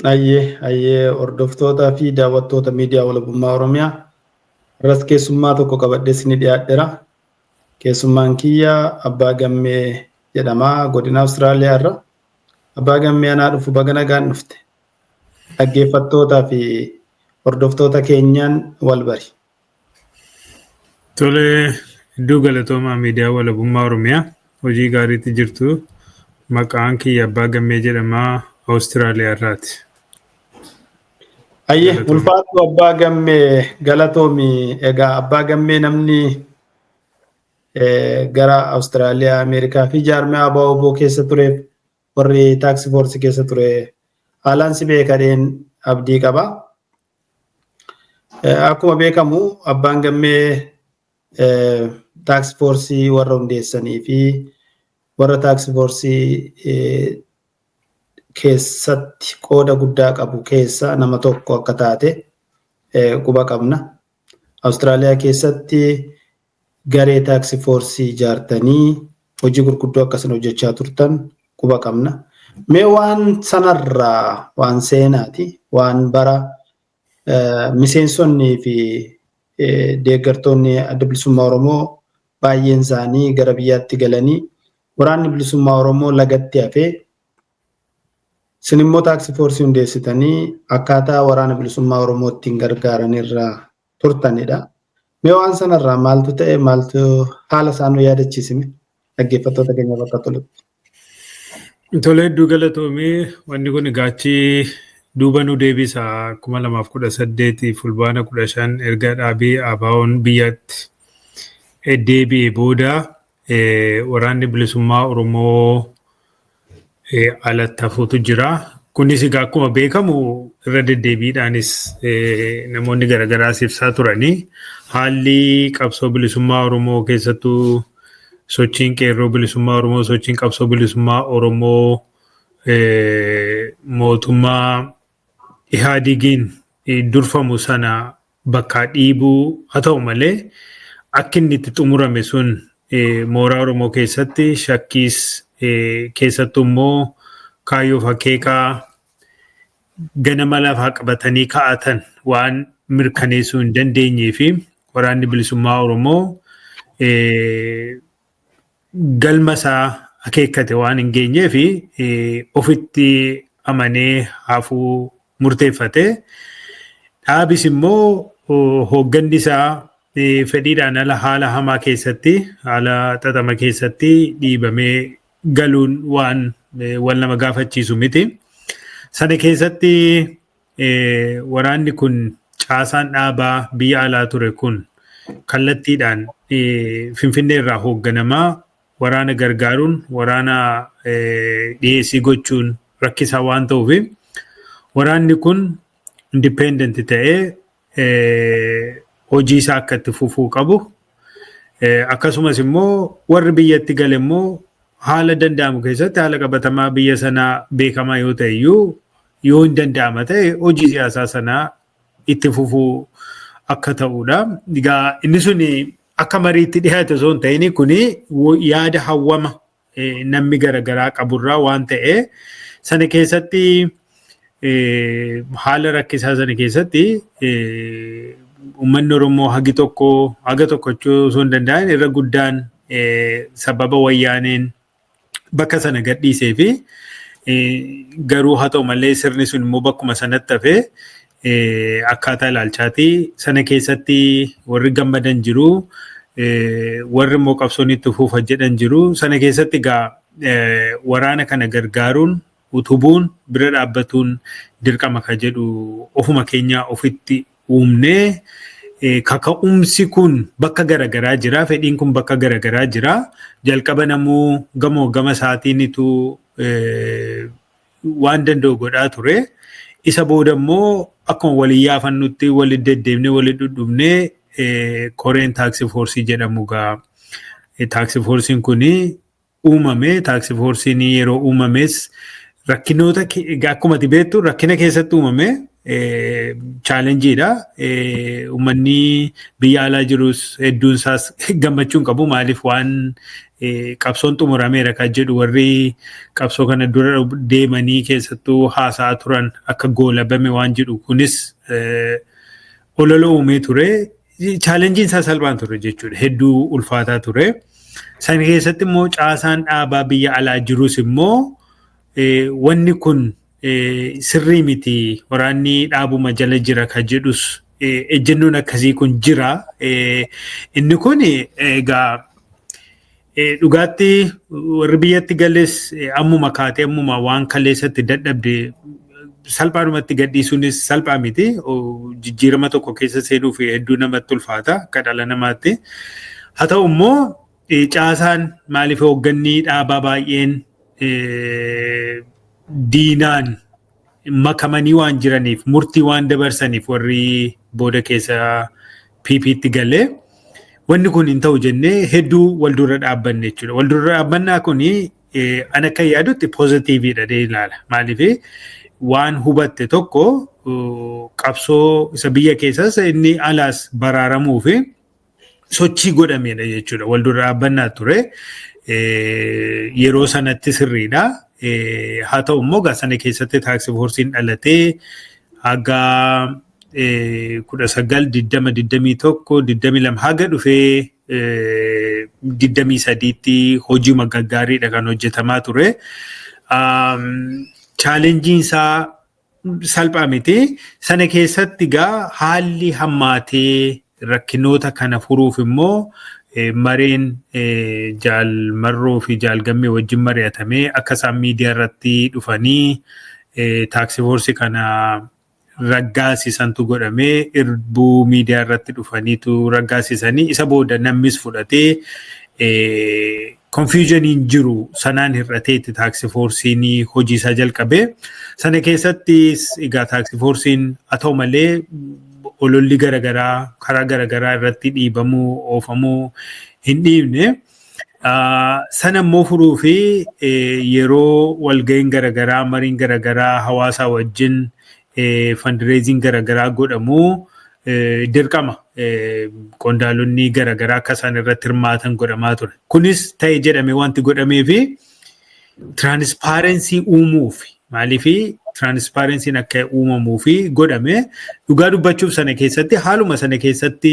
Ayyee ayyee, hordoftootaa fi daawwattoota Miidiyaa Walabummaa Oromiyaa, irras keessummaa tokko qabadhee isinii dhiyaadheera. Keessummaan kiyya Abbaa Gammee jedhama, godina Awustiraaliyaa irra. Abbaa Gammee, anaa dhufu, baga nagaan dhufte. Dhaggeeffattootaa fi hordoftoota keenyaan wal bari. Tole, hedduu galatoomaa Miidiyaa Walabummaa Oromiyaa, hojii gaariitti jirtu. Maqaan kiyya Abbaa Gammee jedhama, Awustiraaliyaa irraati. Ayyee, ulfaatu Abbaa Gammee, galatoomi. Egaa Abbaa Gammee, namni gara Awustiraaliyaa, Ameerikaa fi jaarmiyaa ABO keessa tureef warri task force keessa ture haalaan si beekadheen abdii qaba. Akkuma beekamu Abbaan Gammee task force warra hundeessanii fi warra task force keessatti qooda guddaa qabu keessa nama tokko akka taate quba qabna. Awustiraaliyaa keessatti garee task force ijaartanii hojii gurguddoo akkasin hojjechaa turtan quba qabna. Mee waan sanarraa, waan seenaati, waan bara miseensonnii fi deeggartoonni Adda Bilisummaa Oromoo baay'een isaanii gara biyyaatti galanii waraanni bilisummaa Oromoo lagatti hafee, isin immoo task force hundeessitanii akkaataa waraana bilisummaa Oromoo ittiin gargaaran irra turtanidha. Mee waan sanarraa maaltu ta'e, maaltu haala isaan nu yaadachiisime, dhaggeeffattoota keenya bakka tolutti? Tole, hedduu galatoomii. Wanni kun gaachi duuba nu deebisa, 2018 Fulbaana 15, erga dhaabii ABO'n biyyatti deebi'e booda waraanni bilisummaa Oromoo alatti hafuutu jira. Kunis egaa akkuma beekamu irra deddeebiidhaanis namoonni garaagaraas ibsaa turanii, haalli qabsoo bilisummaa Oromoo, keessattuu sochiin qeerroo bilisummaa Oromoo, sochiin qabsoo bilisummaa Oromoo mootummaa Ihaadigiin durfamu sana bakkaa dhiibuu haa ta'u malee, akka inni itti xumurame sun mooraa Oromoo keessatti shakkiis, keessattuu immoo kaayyoof akeekaa ganama lafaa qabatanii ka'atan waan mirkaneessuu hin dandeenyee fi waraanni bilisummaa Oromoo galma isaa akeekkate waan hin geenyee fi ofitti amanee hafuu murteeffate. Dhaabis immoo hoogganni isaa fedhiidhaan ala haala hamaa keessatti, haala xaxama keessatti dhiibamee galuun waan wal nama gaafachiisu miti. Sana keessatti waraanni kun, caasaan dhaabaa biyya alaa ture kun, kallattiidhaan Finfinnee irraa hoogganamaa waraana gargaaruun, waraana dhiyeessii gochuun rakkisaa waan ta'uuf, waraanni kun independent ta'ee hojii isaa akka itti fufuu qabu. Akkasumas immoo warri biyyatti gale immoo haala danda'amu keessatti, haala qabatamaa biyya sanaa beekamaa yoo ta'e iyyuu, yoo hin danda'ama ta'e hojii siyaasaa sanaa itti fufuu akka ta'udha. Egaa inni sun akka mariitti dhiyaate osoo hin ta'in, kuni yaada hawwama namni garaagaraa qaburraa waan ta'e, sana keessatti, haala rakkisaa sana keessatti, uummanni Oromoo hagi tokko, haga tokko jechuu osoo hin danda'in irra guddaan, sababa Wayyaaneen bakka sana gadhiisee fi garuu haa ta'u malee sirni sun immoo bakkuma sanatti hafee akkaataa ilaalchaati. Sana keessatti warri gammadan jiru, warri immoo qabsoon itti fufa jedhan jiru. Sana keessatti egaa waraana kana gargaaruun, utubuun, bira dhaabbatuun dirqama ka jedhu ofuma keenya ofitti uumnee, kaka'umsi kun bakka garaagaraa jira. Fedhiin kun bakka garaagaraa jira. Jalqaba namuu gamoo gama isaatiinitu waan danda'u godhaa ture. Isa booda immoo akkuma walii yaafannutti walitti deddeemnee, walitti dhudhubnee, koreen task force jedhamu gaa task forceiin kuni uumame. Task forceiin yeroo uumames rakkinoota, akkuma ati beektu, rakkina keessatti uumame, challengeiidha. Uummanni biyya alaa jirus hedduun isaas gammachuu hin qabu. Maaliif waan Qabsoon xumurameera kan jedhu warri qabsoo kana dura deemanii keessattuu haasa'aa turan akka goolabame waan jedhu kunis olola uumee ture. Challengeiin isaa salphaan ture jechuudha. Hedduu ulfaataa ture. Sana keessatti immoo caasaan dhaabaa biyya alaa jirus immoo wanni kun sirrii miti, waraanni dhaabuma jala jira kan jedhus ejjennoon akkasii kun jira. Inni kun egaa dhugaatti warri biyyatti gales ammuma kaatee ammuma waan kaleessatti dadhabde salphaadhumatti gadhiisuunis salphaa miti. Jijjiirama tokko keessa seenuuf hedduu namatti ulfaata akka dhala namaatti. Haa ta'u immoo caasaan maaliif hoogganni dhaabaa baay'een diinaan makamanii waan jiraniif, murtii waan dabarsaniif, warri booda keessa PP'tti galee wanni kun hin ta'u jennee hedduu wal dura dhaabbanne jechuudha. Wal dura dhaabbannaa kuni an akka yaadutti positiveiidha dee ilaala. Maaliif waan hubatte tokko qabsoo isa biyya keessas inni alaas baraaramuu fi sochii godhamedha jechuudha. Wal dura dhaabbannaa ture. Yeroo sanatti sirriidha. Haa ta'u immoo gaa sana keessatti task forceiin dhalatee haga 1920, 21, 22 haga dhufee 23tti hojii gaggaariidha kan hojjetamaa ture. Challengeiin isaa salphaa miti. Sana keessatti gaa haalli hammaatee rakkinoota kana furuuf immoo mareen Jaal Marroo fi Jaal Gammee wajjin mari'atamee akka isaan miidiyaa irratti dhufanii task force kana raggaasisantu godhamee, irbuu miidiyaa irratti dhufaniitu raggaasisanii, isa booda namnis fudhatee confusioniin jiru sanaan hir'ateetti task forceiin hojii isaa jalqabee. Sana keessattis egaa task forceiin haa ta'u malee ololli garaagaraa karaa garaagaraa irratti dhiibamuu, oofamuu hin dhiibne. Sana immoo furuu fi yeroo walga'iin garaagaraa, mariin garaagaraa, hawaasaa wajjin fundraising garaagaraa godhamuu dirqama qondaalonni garaagaraa akka isaan irratti hirmaatan godhamaa ture. Kunis ta'e jedhame wanti godhamee fi transparency uumuuf, maaliif transparencyn akka uumamuu fi godhame. Dhugaa dubbachuuf sana keessatti, haaluma sana keessatti,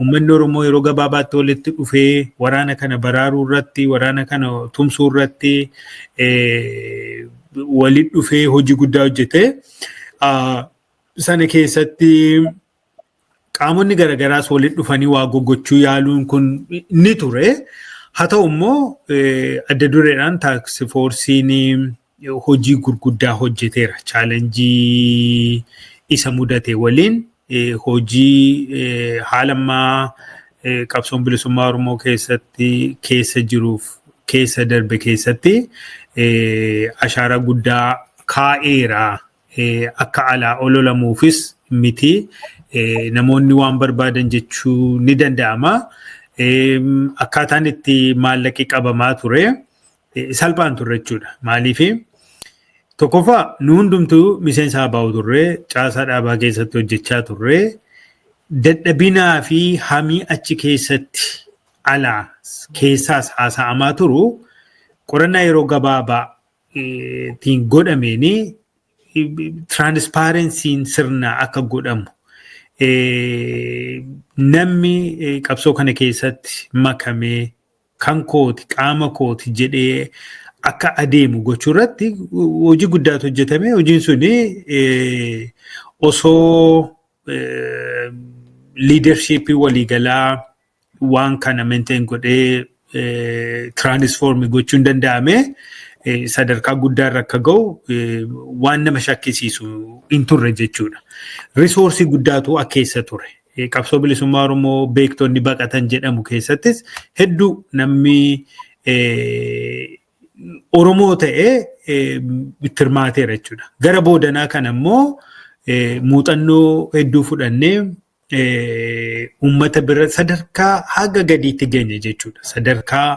uummanni Oromoo yeroo gabaabaatti walitti dhufee waraana kana baraaruu irratti, waraana kana tumsuu irratti walitti dhufee hojii guddaa hojjete. Sana keessatti qaamonni garaagaraas walitti dhufanii waa gogochuu yaaluun kun ni ture. Haa ta'u immoo adda dureedhaan task forceiin hojii gurguddaa hojjeteera. Challenge isa mudate waliin hojii haala ammaa qabsoon bilisummaa Oromoo keessatti keessa jiruuf keessa darbe keessatti ashaaraa guddaa kaa'eera. Akka alaa ololamuufis miti. Namoonni waan barbaadan jechuu ni danda'ama. Akkaataan itti maallaqi qabamaa ture salphaan turre jechuudha. Maaliif tokkoffaa nu hundumtuu miseensa ABO turre, caasaa dhaabaa keessatti hojjechaa turre, dadhabinaa fi hamii achi keessatti alaa keessaas haasa'amaa turu qorannaa yeroo gabaabaa tiin godhameeni transparencyn sirnaa akka godhamu, namni qabsoo kana keessatti makamee kan kooti, qaama kooti jedhee akka adeemu gochuu irratti hojii guddaatu hojjetame. Hojiin suni osoo leadershipii waliigalaa waan kana maintain godhee transform gochuun danda'ame sadarkaa guddaarra akka ga'u waan nama shakkisiisu hin turre jechuudha. Resource guddaatu keessa ture. Qabsoo bilisummaa Oromoo beektonni baqatan jedhamu keessattis hedduu namni Oromoo ta'ee itti hirmaateera jechuudha. Gara boodanaa kana immoo muuxannoo hedduu fudhannee uummata bira sadarkaa haga gadiitti geenye jechuudha. Sadarkaa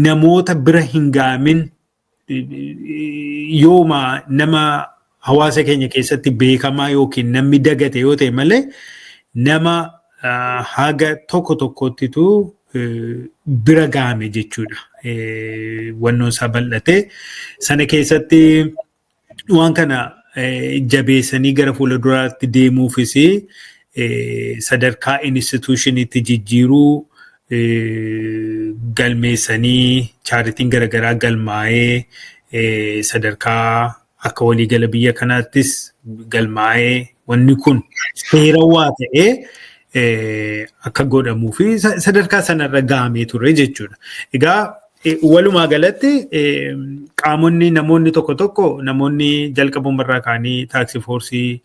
namoota bira hin gaamin, yooma nama hawaasa keenya keessatti beekamaa yookiin namni dagate yoo ta'e malee, nama haga tokko tokkottitu bira gahame jechuudha. Wannoon isaa bal'ate. Sana keessatti waan kana jabeessanii gara fuula duraatti deemuufis sadarkaa institutioniitti jijjiiruu, galmeessanii, chaaritiin garaagaraa galmaa'ee, sadarkaa akka waliigala biyya kanaattis galmaa'ee, wanni kun seerawaa ta'ee akka godhamuu fi sadarkaa sanarra gahamee ture jechuudha. Egaa walumaa galatti qaamonni, namoonni tokko tokko, namoonni jalqabumarraa ka'anii task force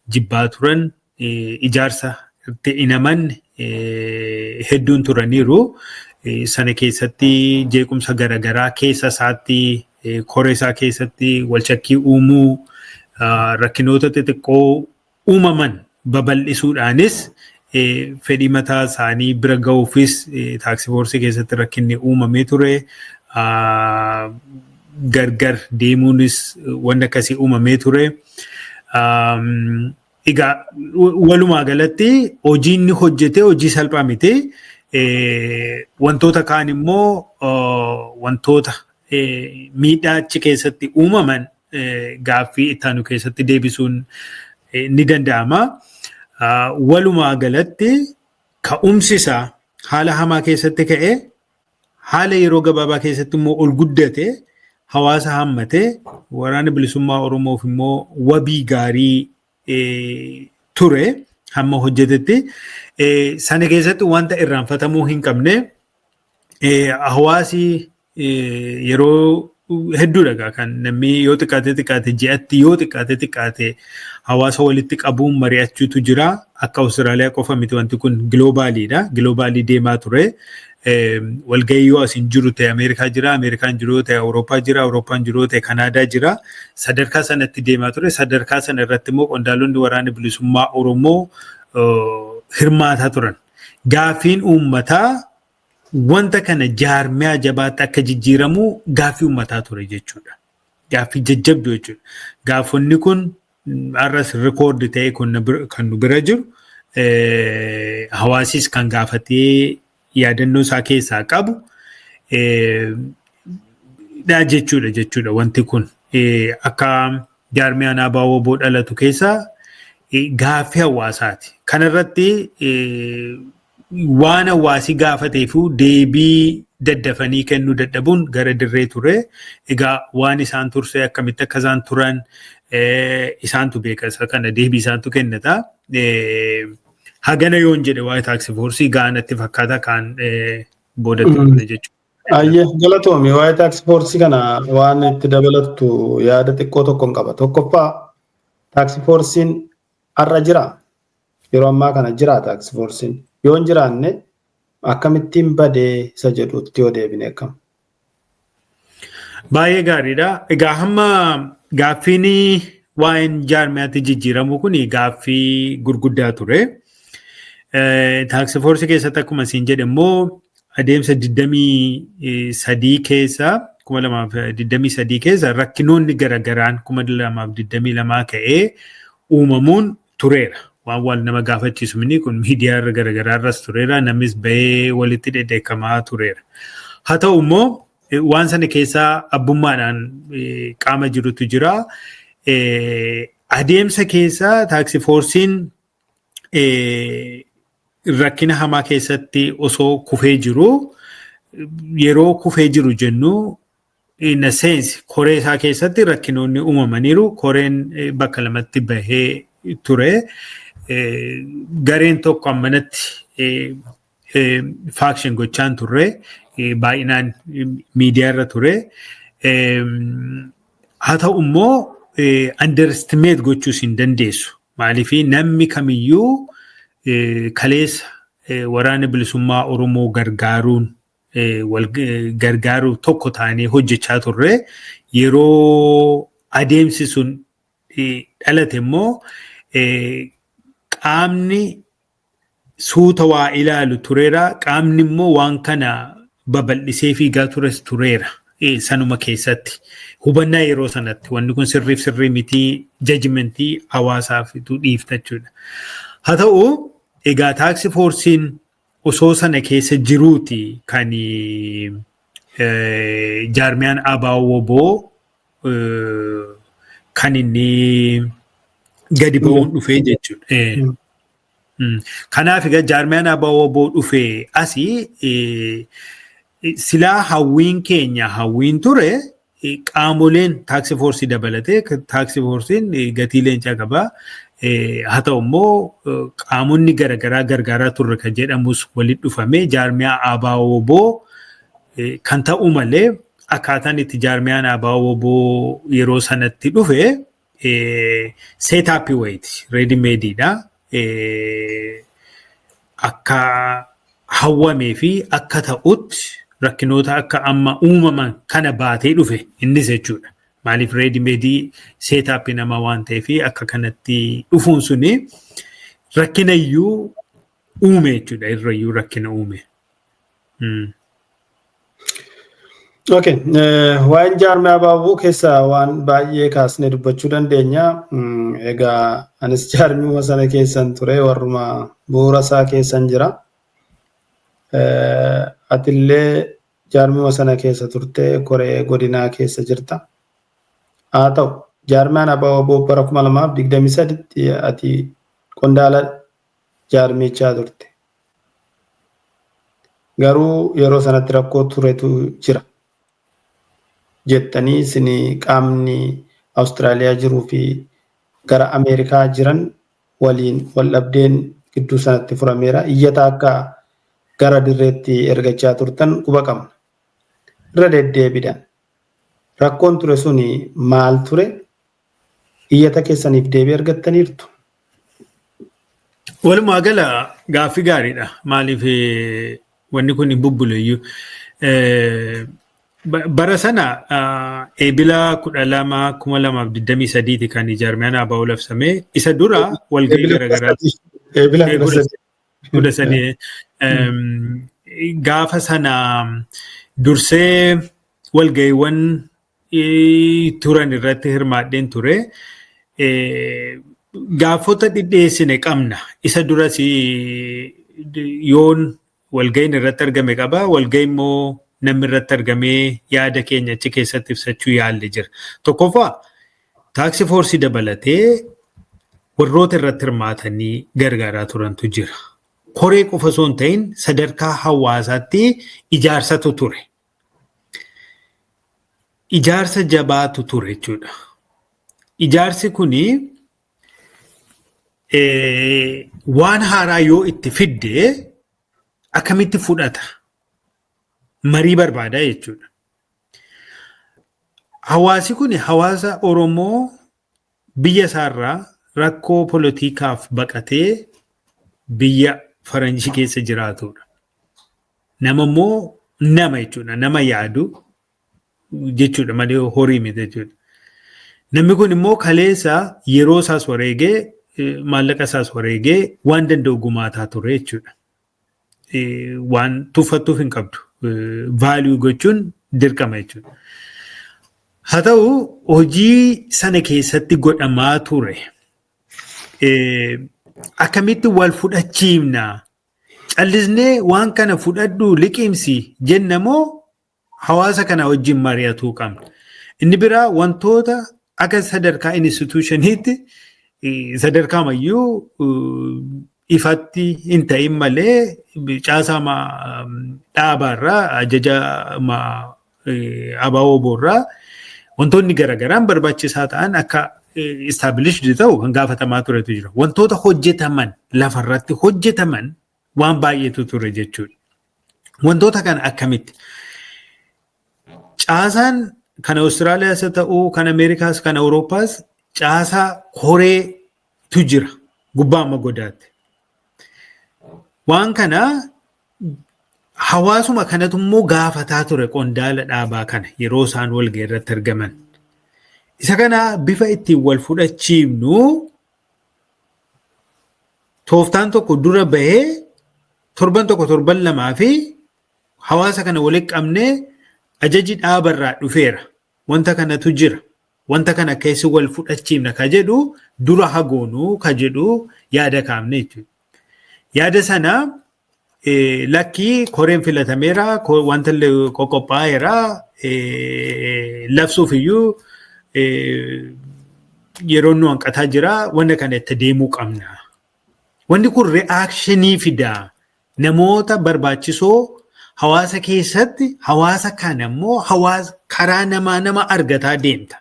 jibbaa turan, ijaarsa itti hin amanne hedduun turaniiru. Sana keessatti jeequmsa garaagaraa keessa isaatti, koree isaa keessatti walchakkii uumuu, rakkinoota xixiqqoo uumaman babal'isuudhaanis, fedhii mataa isaanii bira ga'uufis task force keessatti rakkinni uumamee ture. Gargar deemuunis wanti akkasii uumamee ture. Egaa walumaa galatti hojii inni hojjete hojii salphaa miti. Wantoota kaan immoo, wantoota miidhaa achi keessatti uumaman gaaffii itti aanu keessatti deebisuun ni danda'ama. Walumaa galatti ka'umsi isaa haala hamaa keessatti ka'ee, haala yeroo gabaabaa keessatti immoo ol guddate, hawaasa hammatee, Waraana Bilisummaa Oromoof immoo wabii gaarii ture hamma hojjetetti. Sana keessatti wanta irraanfatamuu hin qabne, hawaasi yeroo hedduudha kan namni yoo xiqqaate xiqqaate ji'atti, yoo xiqqaate xiqqaate hawaasa walitti qabuun mari'achuutu jira. Akka Awustiraaliyaa qofa miti, wanti kun globaliidha. Global deemaa ture. Walgahii yoo asin jiru ta'e Ameerikaa jira, Ameerikaan jiru ta'e Awurooppaa jira, Awurooppaan jiru ta'e Kanaadaa jira. Sadarkaa sanatti deemaa ture. Sadarkaa sana irratti immoo qondaalonni Waraana Bilisummaa Oromoo hirmaataa turan. Gaaffiin uummataa wanta kana jaarmiyaa jabaatti akka jijjiiramu gaaffii uummataa ture jechuudha. Gaaffii jajjabduu jechuudha. Gaafonni kun har'as record ta'e kan nu bira jiru, hawaasis kan gaafatee yaadannoo isaa keessaa qabu dha jechuudha. Wanti kun akka jaarmiyaan ABO dhalatu keessaa gaaffii hawaasaati. Kanarratti waan hawaasi gaafateefu deebii daddafanii kennuu dadhabuun gara dirree ture. Egaa waan isaan turse, akkamitti akka isaan turan isaantu beeka, isa kana deebii isaantu kennata. Hagana yoon jedhe waa'ee task force gaanatti fakkaata, kaan boodatti dhufne jechuudha. Ayyee, galatoomi. Waa'ee task force kana waan itti dabalattu yaada xiqqoo tokkoon qaba. Tokkoffaa, task forceiin har'a jira. Yeroo ammaa kana jira task forceiin? Yoo hin jiraanne akkamittiin badee isa jedhutti yoo deebine akkam? Baay'ee gaariidha. Egaa hamma gaaffiin waa'een jaarmiyaatti jijjiiramu kun gaaffii gurguddaa ture. Task force keessatti akkuma isin jedhe immoo adeemsa 23 keessa, 2023 keessa rakkinoonni garagaraan 2022 ka'ee uumamuun tureera. Waan wal nama gaafachiisu mini, kun miidiyaa irra garagaraa irras tureera. Namnis bahee walitti dhedheekamaa tureera. Haa ta'u immoo waan sana keessaa abbummaadhaan qaama jirutu jira. Adeemsa keessa task forceiin rakkina hamaa keessatti osoo kufee jiru, yeroo kufee jiru jennu, in a sense koree isaa keessatti rakkinoonni uumamaniiru. Koreen bakka lamatti bahee ture. Gareen tokko ammanatti function gochaan turre, baay'inaan miidiyaa irra ture. Haa ta'u immoo underestimate gochuus hin dandeessu. Maaliif, namni kamiyyuu kaleessa Waraana Bilisummaa Oromoo gargaaruun, wal gargaaruu tokko ta'anii hojjechaa turre. Yeroo adeemsi sun dhalate immoo qaamni suuta waa ilaalu tureera. Qaamni immoo waan kana babal'isee fiigaa tures tureera. Sanuma keessatti hubannaa yeroo sanatti wanni kun sirriif sirrii mitii judgment hawaasaaf dhiifta jechuudha. Haa ta'u egaa task forceiin Osoo sana keessa jiruuti kan jaarmiyaan ABO kan inni gadi ba'uun dhufee jechuudha. Kanaaf egaa jaarmiyaan ABO dhufee asii silaa hawwiin keenya hawwiin ture qaamoleen task force dabalatee, task forceiin gatii leencaa qabaa. Haa ta'u immoo qaamonni garaagaraa gargaaraa turre kan jedhamus walitti dhufamee jaarmiyaa ABO kan ta'u malee, akkaataan itti jaarmiyaan ABO yeroo sanatti dhufe setup wayiiti, ready madeiidha. Akka hawwamee fi akka ta'utti rakkinoota akka amma uumaman kana baatee dhufe innis jechuudha. Maaliif, ready made setup nama waan ta'eef akka kanatti dhufuun suni rakkina iyyuu uume jechuudha. Irrayyuu rakkina uume. Okay. Waa'een jaarmiyaa ABO keessaa waan baay'ee kaasnee dubbachuu dandeenya. Egaa anis jaarmiuma sana keessan ture, warruma bu'uura isaa keessan jira. Atillee jaarmiuma sana keessa turte, koree godinaa keessa jirta. Haa ta'u, jaarmiyaan ABO bara 2023tti ati qondaala jaarmichaa turte. Garuu yeroo sanatti rakkoo turetu jira jettanii isin qaamni Awustiraaliyaa jiruu fi gara Ameerikaa jiran waliin wal dhabdeen gidduu sanatti furameera. Iyyata akka gara dirreetti ergachaa turtan quba qabna. Irra deddeebiidhaan. Rakkoon ture suni maal ture? Iyyata keessaniif deebii argattaniirtu? Walumaa gala gaaffii gaariidha. Maaliif, wanni kun hin bubbuleyyuu. Bara sana Eebila 12, 2023ti kan jaarmiyaan ABO labsame. Isa dura walgahii garaagaraa. Eebila 13. Gaafa sana dursee walgahiiwwan turan irratti hirmaadheen ture. Gaafota dhidheessine qabna. Isa duras yoon walgahiin irratti argame qaba. Walgahii immoo namni irratti argamee yaada keenya achi keessatti ibsachuu yaalle jira. Tokkoffaa, task force dabalatee warroota irratti hirmaatanii gargaaraa turantu jira. Koree qofa osoo hin ta'in sadarkaa hawaasaatti ijaarsatu ture. Ijaarsa jabaatu ture jechuudha. Ijaarsi kuni waan haaraa yoo itti fidde akkamitti fudhata? Marii barbaada jechuudha. Hawaasi kun hawaasa Oromoo biyya isaarraa rakkoo polotiikaaf baqatee biyya faranjii keessa jiraatudha. Nama immoo nama jechuudha. Nama yaadu jechuudha malee horii miti jechuudha. Namni kun immoo kaleessa yeroo isaas wareegee, maallaqa isaas wareegee, waan danda'u gumaataa ture jechuudha. Waan tuffattuuf hin qabdu. Value gochuun dirqama jechuudha. Haa ta'u, hojii sana keessatti godhamaa ture. Akkamitti wal fudhachiifna? Callisnee waan kana fudhadhu, liqimsi jenna moo hawaasa kana wajjin mari'atuu qabna? Inni biraa, wantoota akka sadarkaa institutioniitti sadarkaa mayyuu ifatti hin ta'in malee caasaa dhaabaarraa, ajaja ABO boorraa wantoonni garagaraan barbaachisaa ta'an akka established ta'u kan gaafatamaa turetu jira. Wantoota hojjetaman, lafarratti hojjetaman waan baay'eetu ture jechuudha. Wantoota kana akkamitti? Caasaan kan Awustiraaliyaas haa ta'uu, kan Ameerikaas, kan Awurooppaas caasaa koreetu jira gubbaa amma godaatti. Waan kana hawaasuma kanatu immoo gaafataa ture qondaala dhaabaa kana yeroo isaan walgahii irratti argaman. Isa kana bifa ittiin wal fudhachiifnu tooftaan tokko dura bahee torban tokko, torban lamaa fi hawaasa kana walitti qabnee ajaji dhaabarraa dhufeera. Wanta kanatu jira. Wanta kana keessa wal fudhachiifna ka jedhu dura hagoonuu ka jedhu yaada kaafne jechuudha. Yaada sana Lakkii, koreen filatameera, wanta illee qoqophaa'eera, labsuuf iyyuu yeroo nu hanqataa jira, wanta kana itti deemuu qabna. Wanni kun reaction fida. Namoota barbaachisoo hawaasa keessatti, hawaasa kana immoo hawaasa karaa namaa nama argataa deemta.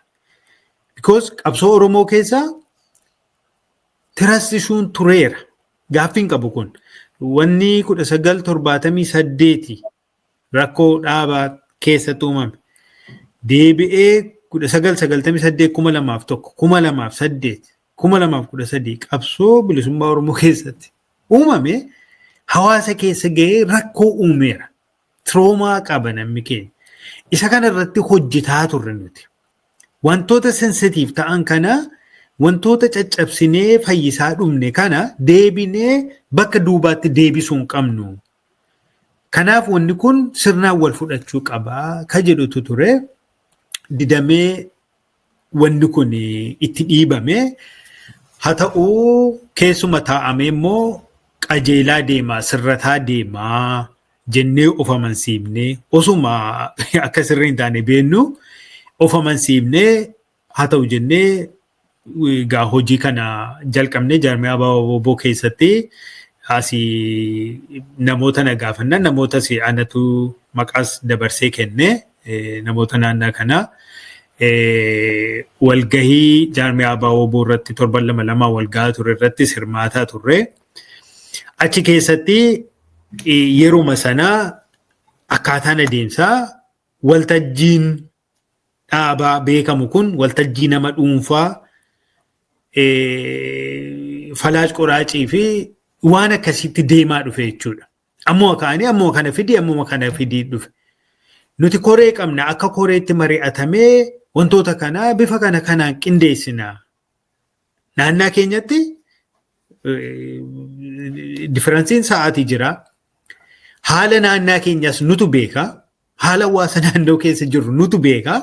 Because qabsoo Oromoo keessa trust issue'n tureera. Gaaffiin qabu kun. Wanni 1978 rakkoo dhaabaa keessatti uumame. Deebi'ee 1998, 2001, 2008, 2013 qabsoo bilisummaa Oromoo keessatti uumame hawaasa keessa gahee rakkoo uumeera. Trauma qaba namni keenya. Isa kana irratti hojjetaa turre nuti. Wantoota sensitiif ta'an kana, wantoota caccabsinee fayyisaa dhumne kana deebinee bakka duubaatti deebisuu hin qabnu. Kanaaf wanni kun sirnaan wal fudhachuu qabaa ka jedhutu ture. Didamee wanni kun itti dhiibame. Haa ta'uu, keessuma taa'amee immoo qajeelaa deemaa, sirrataa deemaa jennee of amansiifnee, osuma akka sirrii hin taane beennu of amansiifnee, haa ta'u jennee egaa hojii kana jalqabnee. Jaarmiyaa ABO keessatti asii namoota na gaafannan, namoota si anatu maqaas dabarsee kenne, namoota naannaa kanaa walgahii jaarmiyaa ABO irratti torban lama lama walgahaa ture irratti hirmaataa turre. Achi keessatti yeruma sanaa akkaataan adeemsaa waltajjiin dhaabaa beekamu kun waltajjii nama dhuunfaa falaac qoraacii fi waan akkasitti deemaa dhufe jechuudha. Ammoo kaanii ammoo kana fidii, ammoo kana fidii dhufe. Nuti koree qabna, akka koreetti mari'atamee wantoota kana bifa kana kanaan qindeessina. Naannaa keenyatti differenceiin sa'aatii jira. Haala naannaa keenyas nutu beeka. Haala hawaasa naannoo keessa jirru nutu beeka.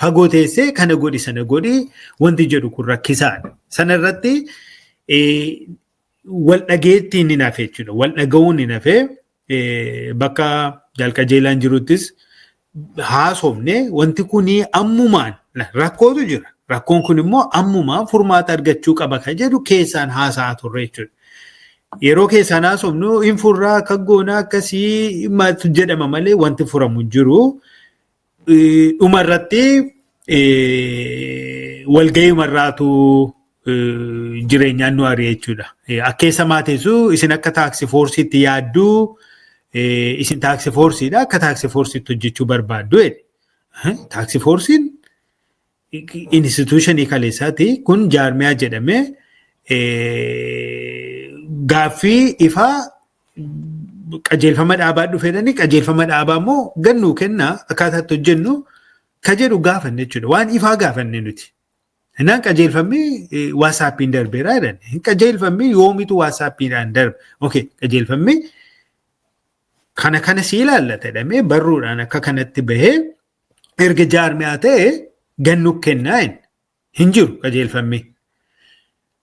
Fagoo teessee kana godhi, sana godhi wanti jedhu kun rakkisaadha. Sana irratti wal dhageettiin ni hafe jechuudha. Wal dhaga'uun ni hafe. Bakka jalqajeelaan jiruttis haasofne, wanti kun ammumaan rakkootu jira. Rakkoon kun immoo ammumaan furmaata argachuu qaba kan jedhu keessaan haasa'aa turre jechuudha. Yeroo keessaan haasofnu hin furraa, akka goonaa akkasii jedhama malee wanti furamu hin jiru. Dhumarratti walgahii marraatu jireenyaan nu ari'e jechuudha. Akka eessa maateessu isin akka task forceiitti yaadduu, isin task forceiidha, akka task forceiitti hojjechuu barbaaddu jedhe. Task forceiin institutionii kaleessaati, kun jaarmiyaa jedhamee gaaffii ifaa qajeelfama dhaabaa dhufeedhani, qajeelfama dhaabaa immoo gannuu kennaa, akkaataa itti hojjennu ka jedhu gaafanne jechuudha. Waan ifaa gaafanne nuti. Innaan qajeelfamni WhatsAppiin darbeera jedhan. Qajeelfamni yoomitu WhatsAppiidhaan darbe? Okay, qajeelfamni kana kana si ilaallata jedhamee barruudhaan akka kanatti bahee erga jaarmiyaa ta'e gannu kennaa hin jiru qajeelfamni.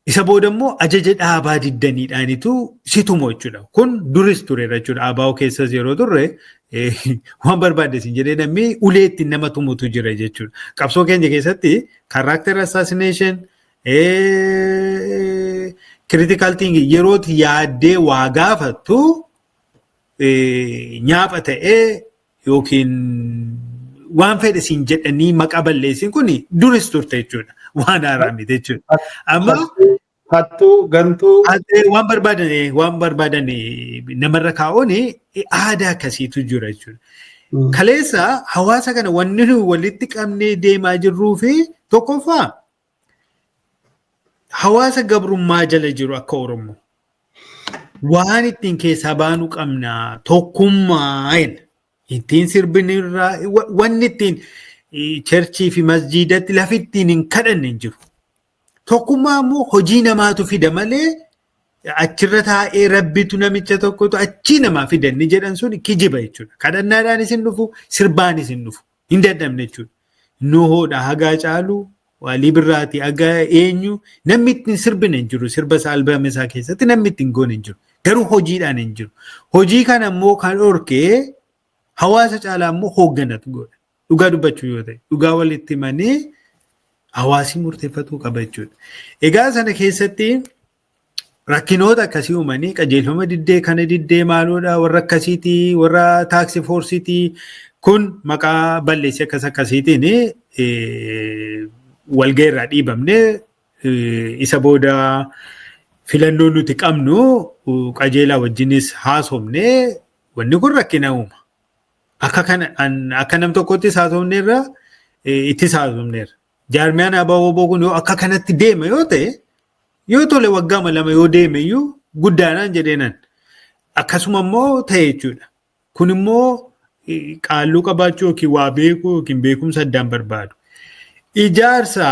Isa booda immoo ajaja dhaabaa diddaniidhaanitu situmo jechuudha. Kun duris tureera jechuudha. ABO keessas yeroo turre waan barbaadde sin jedhee namni ulee ittiin nama tumutu jira jechuudha. Qabsoo keenya keessatti character assassination, critical thinking, yerootti yaaddee waa gaafattu nyaapha ta'ee yookiin waan fedhe siin jedhanii maqaa balleessin kun duris turte jechuudha. Waan haaraa miti jechuudha. Amma Hattuu, gantuu. Waan barbaadan namarra kaa'uun aadaa akkasiitu jira jechuudha. Kaleessa hawaasa kana wanni nuyi walitti qabnee deemaa jirruu fi tokkoffaa hawaasa gabrummaa jala jiru akka Oromoo waan ittiin keessaa baanuu qabna, tokkummaa ittiin sirbinirraa, wanni ittiin churchii fi masjiidatti lafi ittiin hin kadhanne hin jiru. Tokkummaa immoo hojii namaatu fida malee achirra taa'ee rabbitu namicha tokkotu achii namaa fida inni jedhan sun kijiba jechuudha. Kadhannaadhaanis hin dhufu, sirbaanis hin dhufu. Hin dadhabne jechuudha. Nuhoodha hagaa caalu, Waalii Birraati haga eenyu, namni ittiin sirbine hin jiru. Sirba isaa albama isaa keessatti namni ittiin goone hin jiru. Garuu hojiidhaan hin jiru. Hojii kana immoo kan dhorkee hawaasa caalaa immoo hoogganatu godha. Dhugaa dubbachuu yoo ta'e, dhugaa walitti himanii hawaasni murteeffatuu qaba jechuudha. Egaa sana keessatti rakkinoota akkasii uumanii qajeelfama diddee, kana diddee, maaloodha, warra akkasiitii, warra task forceiitii kun maqaa balleessii akkas akkasiitiin walga'ii dhiibamne. Isa booda filannoo nuti qabnu qajeelaa wajjinis haasofne. Wanni kun rakkina uuma. Akka kana akka nam tokkottis haasofneerra, ittis haasofneerra. Jaarmiyaan ABO kun yoo akka kanatti deema yoo ta'e, yoo tole waggaama 2 yoo deeme iyyuu guddaadhaan jedheenan. Akkasuma immoo ta'e jechuudha. Kun immoo qaalluu qabaachuu yookiin waa beekuu yookiin beekumsa addaan barbaadu. Ijaarsa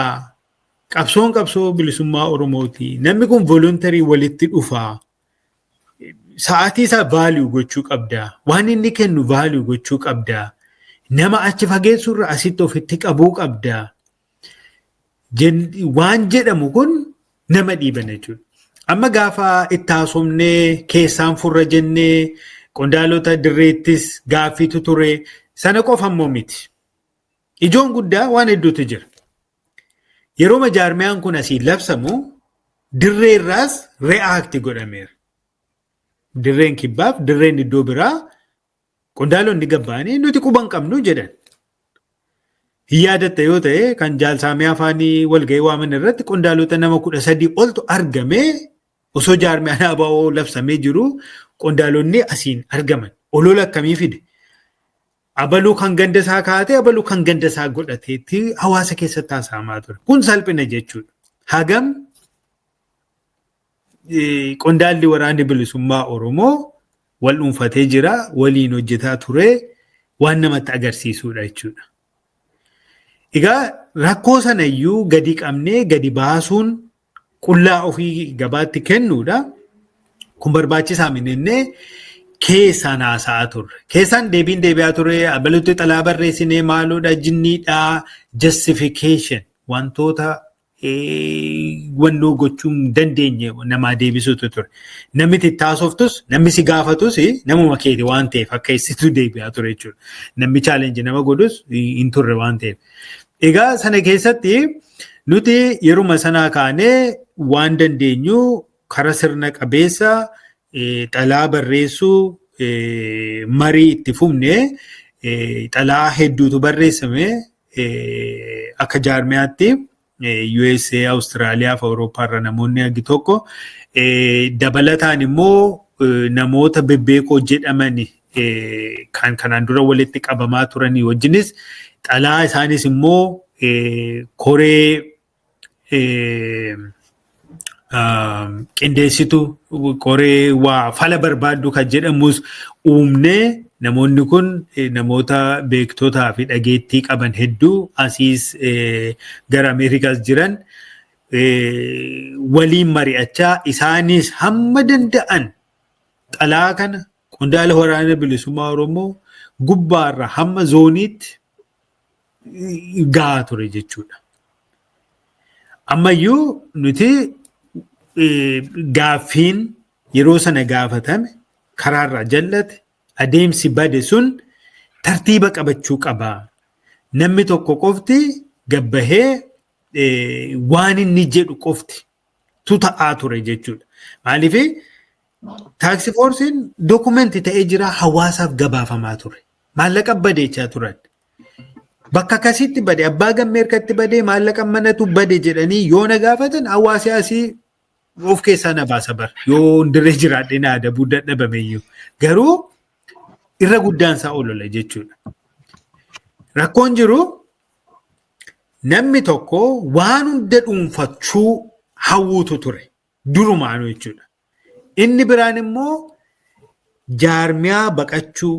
qabsoon qabsoo bilisummaa Oromooti. Namni kun voluntary walitti dhufaa. Sa'aatii isaa value gochuu qabda. Waan inni kennu value gochuu qabda. Nama achi fageessurra asitti ofitti qabuu qabda. Waan jedhamu kun nama dhiiban jechuudha. Amma gaafa itti haasofnee keessaan furra jennee, qondaalota dirreettis gaaffiitu ture. Sana qofa immoo miti. Ijoon guddaa waan hedduutu jira. Yeroo jaarmiyaan kun asii labsamu dirreerraas react godhameera. Dirreen kibbaaf dirreen iddoo biraa qondaalonni gabba'anii nuti quban qabnu jedhan. Hin yaadatta yoo ta'e, kan jaalsaamii afaanii walga'ii waaman irratti qondaalota nama 13 oltu argamee, osoo jaarmiyaan ABO labsamee jiru qondaalonni asiin argaman. Olola akkamii fide? Abaluu kan ganda isaa kaa'ate, abaluu kan ganda isaa godhateetti hawaasa keessatti haasa'amaa ture. Kun salphina jechuudha. Hagam qondaalli waraanni bilisummaa Oromoo wal dhuunfatee jira, waliin hojjetaa ture waan namatti agarsiisudha jechuudha. Egaa rakkoo sana iyyuu gadi qabnee gadi baasuun qullaa ofii gabaatti kennuudha. Kun barbaachisaa minennee keessaan haasa'aa turre. Keessaan deebiin deebi'aa ture. Abaluutti xalaa barreessinee, maaloodha, jinniidhaa, justification wantoota wannoo gochuu hin dandeenye namaa deebisuutu ture. Namni itti haasoftus, namni si gaafatus namuma keeti waan ta'eef akka ibsituu deebi'aa ture jechuudha. Namni challenge nama godhus hin turre waan ta'eef. Egaa sana keessatti nuti yeruma sanaa kaanee waan dandeenyu karaa sirna qabeessa xalaa barreessuu, marii itti fufne. Xalaa hedduutu barreessame akka jaarmiyaatti. USA, Awustiraaliyaa fi Awurooppaa irra namoonni hagi tokko, dabalataan immoo namoota bebbeekoo jedhaman kan kanaan dura walitti qabamaa turanii wajjinis xalaa isaanis immoo koree qindeessitu, koree waa fala barbaaddu kan jedhamus uumnee, namoonni kun namoota beektotaa fi dhageettii qaban hedduu asiis gara Ameerikaas jiran waliin mari'achaa, isaanis hamma danda'an xalaa kana qondaala waraana bilisummaa Oromoo gubbaarra hamma zooniitti gahaa ture jechuudha. Ammayyuu nuti gaaffiin yeroo sana gaafatame karaarraa jallate, adeemsi bade sun tartiiba qabachuu qaba. Namni tokko qofti gabbahee waan inni jedhu qofti tu ta'aa ture jechuudha. Maaliif task forceiin document ta'ee jira, hawaasaaf gabaafamaa ture. Maallaqa badeechaa turan. Bakka akkasitti bade, abbaa gammee harkatti badee, maallaqa manatu bade jedhanii yoo na gaafatan, hawaasi asii of keessaa na baasa bara. Yoo dirree jiraadhee na adabuu dadhabameyyuu. Garuu irra guddaan isaa olola jechuudha. Rakkoon jiru namni tokko waan hunda dhuunfachuu hawwuutu ture. Durumaanuu jechuudha. Inni biraan immoo jaarmiyaa baqachuu,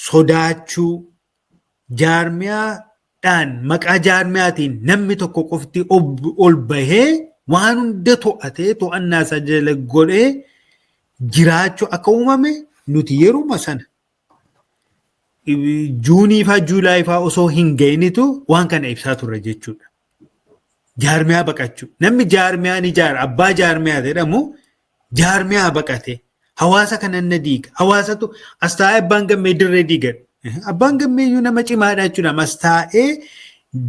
sodaachuu, jaarmiyaadhaan maqaa jaarmiyaatiin namni tokko qofti ol bahee waan hunda to'atee, to'annaa isaa jala godhee jiraachuu akka uumame nuti yeruma sana Juunii faa Juulaayii faa osoo hin ga'initu waan kana ibsaa turre jechuudha. Jaarmiyaa baqachuu. Namni jaarmiyaa ni ijaara. Abbaa jaarmiyaa jedhamu jaarmiyaa baqate. Hawaasa kanan na diiga. Hawaasatu as taa'ee abbaan gammee dirree diiga. Abbaan gammee iyyuu nama cimaadha jechuudha. As taa'ee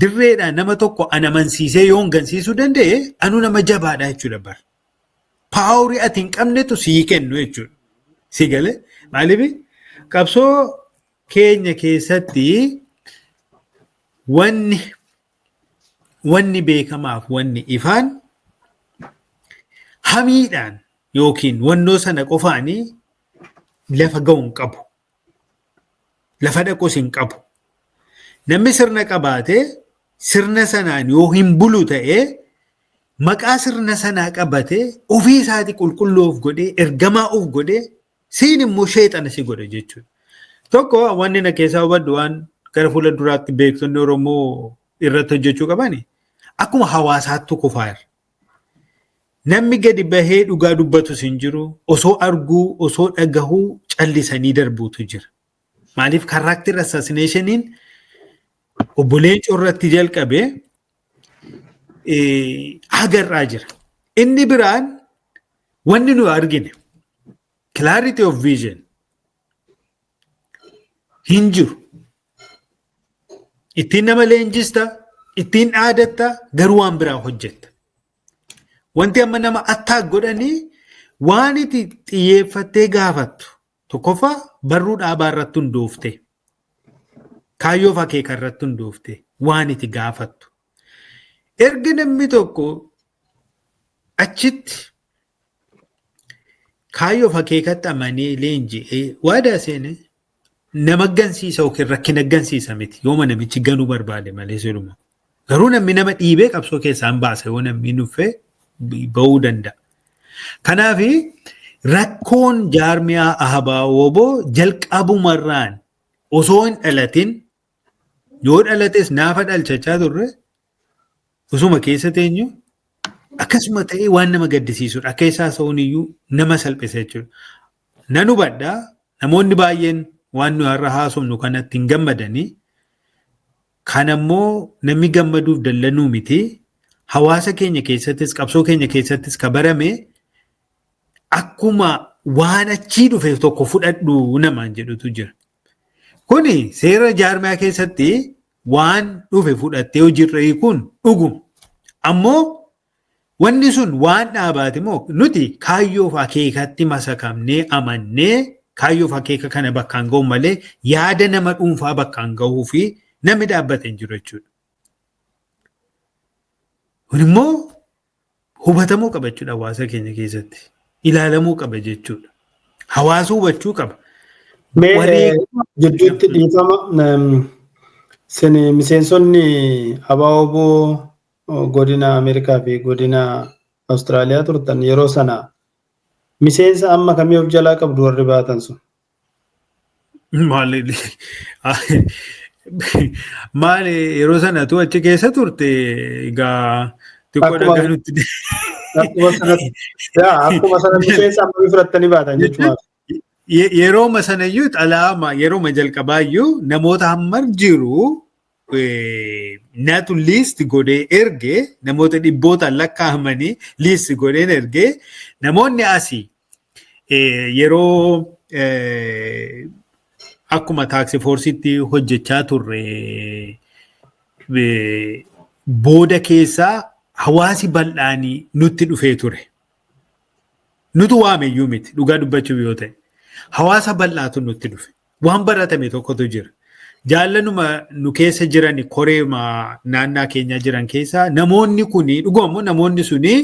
dirreedhaan nama tokko an amansiisee yoo gansiisuu danda'e, anuu nama jabaadha jechuudha bar. Power ati hin qabnetu sii kennu jechuudha. Si galee? Maaliif, qabsoo keenya keessatti wanni beekamaaf wanni ifaan hamiidhaan yookiin wannoo sana qofaanii lafa ga'u hin qabu. Lafa dhaqus hin qabu. Namni sirna qabaatee sirna sanaan yoo hin bulu ta'ee, maqaa sirna sanaa qabatee ofii isaatii qulqulluu of godhee, ergamaa of godhee, siin immoo sheexana si godhe jechuudha. Tokko wanni na keessaa hubadhu, waan gara fuula duraatti beektonni Oromoo irratti hojjechuu qabani, akkuma hawaasaattu kufaara. Namni gadi bahee dhugaa dubbatus hin jiru, osoo arguu, osoo dhagahuu callisanii darbuutu jira. Maaliif, character assassinationiin obbo Leencoo irratti jalqabee hagarraa jira. Inni biraan wanni nu argine clarity of vision hin jiru. Ittiin nama leenjista, ittiin dhaadatta, garuu waan biraa hojjetta. Wanti amma nama attaak godhanii waan itti xiyyeeffattee gaafattu, tokkoffaa barruu dhaabaa irratti hundoofte, kaayyoo akeeka irratti hundoofte waan itti gaafattu. Erga namni tokko achitti kaayyoo akeekatti amanee leenji'ee waadaa seene, nama gansiisa yookiin rakkina gansiisa miti, yooma namichi ganuu barbaade malee siluma. Garuu namni nama dhiibee qabsoo keessaan baasa, yoo namni nuffee bahuu danda'a. Kanaaf rakkoon jaarmiyaa ABO jalqabumarraan osoo hin dhalatin, yoo dhalates naafa dhalchachaa turre, osuma keessa teenyu akkasuma ta'ee waan nama gaddisiisudha. Akka isaa sa'uun iyyuu nama salphisa jechuudha. Nan hubadhaa, namoonni baay'een waan nu har'a haasofnu kanatti hin gammadanii. Kan ammoo namni gammaduuf dallanuu miti. Hawaasa keenya keessattis, qabsoo keenya keessattis ka barame akkuma waan achii dhufe tokko fudhadhu namaan jedhutu jira. Kuni seera jaarmiyaa keessatti waan dhufe fudhattee hojiirra hiikuun dhuguma. Ammoo wanni sun waan dhaabaati moo, nuti kaayyoof akeekatti masakamnee amannee kaayyoof akeeka kana bakkaan ga'u malee yaada nama dhuunfaa bakkaan gahuu fi namni dhaabbate hin jiru jechuudha. Kun immoo hubatamuu qaba jechuudha hawaasa keenya keessatti. Ilaalamuu qaba jechuudha. Hawaasa hubachuu qaba. Mee jidduutti dhiifama, isin miseensonni ABO godina Ameerikaa fi godina Awustiraaliyaa turtan, yeroo sana miseensa amma kamii of jalaa qabdu warri baatan sun? Maali, maali, yeroo sana tu achi keessa turte egaa xiqqoo dhagaa nutti. Akkuma sana miseensa ammayyu fudhattanii baatan jechuudha. Yerooma sanayyuu, xalaama yerooma jalqabaayyuu namoota hammar jiru natu list godhee erge, namoota dhibbootaan lakkaa'amanii list godheen erge. Namoonni asii yeroo akkuma task forceitti hojjechaa turre booda keessaa hawaasi bal'aanii nutti dhufee ture. Nutu waameyyuu miti, dhugaa dubbachuuf yoo ta'e. Hawaasa bal'aatu nutti dhufe. Waan baratame tokkotu jira. Jaallanuma nu keessa jiran, koreema naannaa keenya jiran keessaa namoonni kuni dhuguma namoonni suni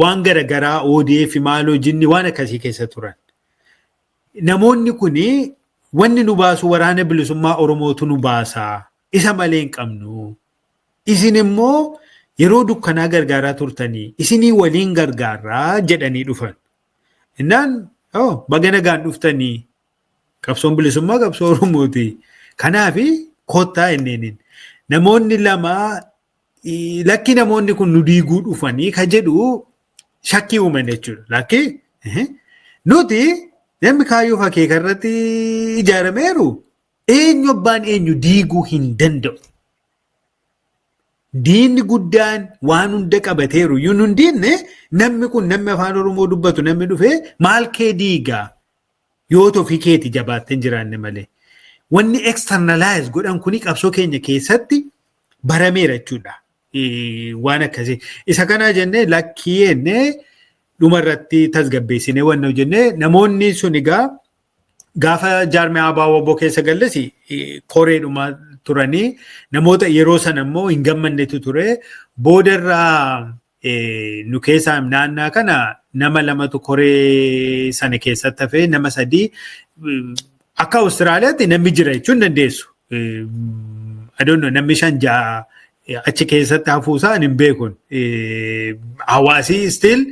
waan garaagaraa ODF maaloo jinni waan akkasii keessa turan. Namoonni kuni wanni nu baasu waraana bilisummaa Oromootu nu baasaa. Isa malee hin qabnu. Isin immoo yeroo dukkanaa gargaaraa turtanii isinii waliin gargaaraa jedhanii dhufan. Innaan, oh, baga nagaan dhuftanii, qabsoon bilisummaa qabsoo Oromooti. Kanaaf kottaa inneeniin. Namoonni lama lakki, namoonni kun nu diiguu dhufanii ka jedhu shakkii uuman jechuudha. Lakki, nuti namni kaayyoo akeeka irratti ijaarameeru eenyu abbaan eenyu diiguu hin danda'u. Diinni guddaan waan hunda qabateeru iyyuu nun diinne, namni kun, namni afaan Oromoo dubbatu, namni dhufee maal kee diigaa yoo ofii keeti jabaattee hin jiraanne malee. Wanni externalize godhan kuni qabsoo keenya keessatti barameera jechuudha. Waan akkasii. Isa kana jennee lakkii jennee dhumarratti tasgabbeessinee wanna jennee, namoonni sun egaa gaafa jaarmiyaa ABO keessa galles koreedhuma turanii, namoota yeroo sana immoo hin gammannetu ture. Boodarraa nu keessaa naannaa kana nama lamatu koree sana keessatti hafee, nama sadii akka Awustiraaliyaatti namni jira jechuun dandeessu. I don't know, namni shan ja'a achi keessatti hafuusaa hin beekun. Hawaasi still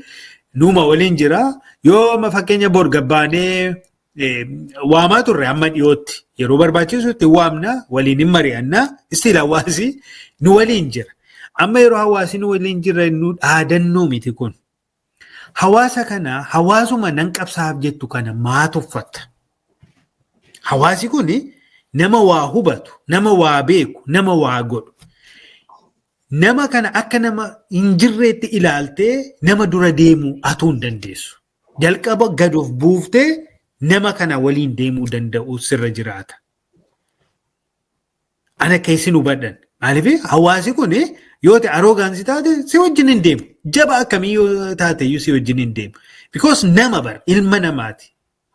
numa waliin jira. Yoo amma fakkeenya bor gabbaanee waamaa turre, amma dhiyootti yeroo barbaachisutti waamna, waliin hin mari'anna, still hawaasi nu waliin jira. Amma yeroo hawaasi nu waliin jira nu dhaadannoo miti kun. Hawaasa kana, hawaasuma nan qabsaaf jettu kana maa tuffatta? Hawaasi kun nama waa hubatu, nama waa beeku, nama waa godhu. Nama kana akka nama hin jirreetti ilaaltee nama dura deemuu atuu hin dandeessu. Jalqaba gad of buuftee nama kana waliin deemuu danda'u sirra jiraata. Ana keessin hubadhan. Maaliif hawaasi kun yoo ta'e arrogance taate si wajjin hin deemu. Jaba akkamii yoo taate iyyuu si wajjin hin deemu. Because nama bara ilma namaati.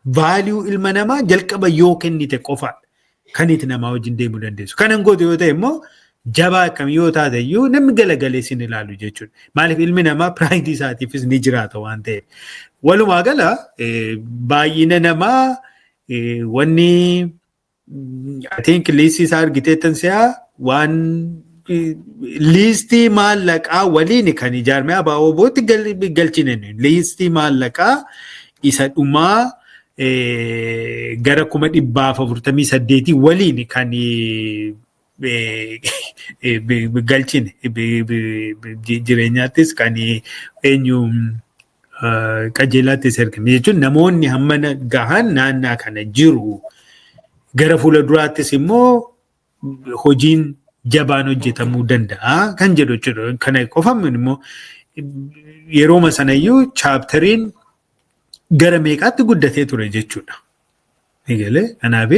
Value ilma namaa jalqaba yoo kennite qofaadha kan itti namaa wajjin deemuu dandeessu. Kanan goote yoo ta'e immoo jabaa akkamii yoo taate iyyuu namni galagalee sin ilaalu jechuudha. Maaliif ilmi namaa pride isaatiifis ni jiraata waan ta'eef. Walumaa gala baay'ina namaa wanni I think liistii isaa argiteettan si'a, waan liistii maallaqaa waliin kan ijaarame ABO-tti galchine, liistii maallaqaa isa dhumaa gara 148,000 waliin kan galchine, jireenyaattis kan eenyu qajeelaattis ergame jechuun namoonni hammana gahan naannaa kana jiru. Gara fuula duraattis immoo hojiin jabaan hojjetamuu danda'a kan jedhu jechuudha. Kana qofaan immoo yerooma sanayyuu chapteriin gara meeqaatti guddatee ture jechuudha. Kanaaf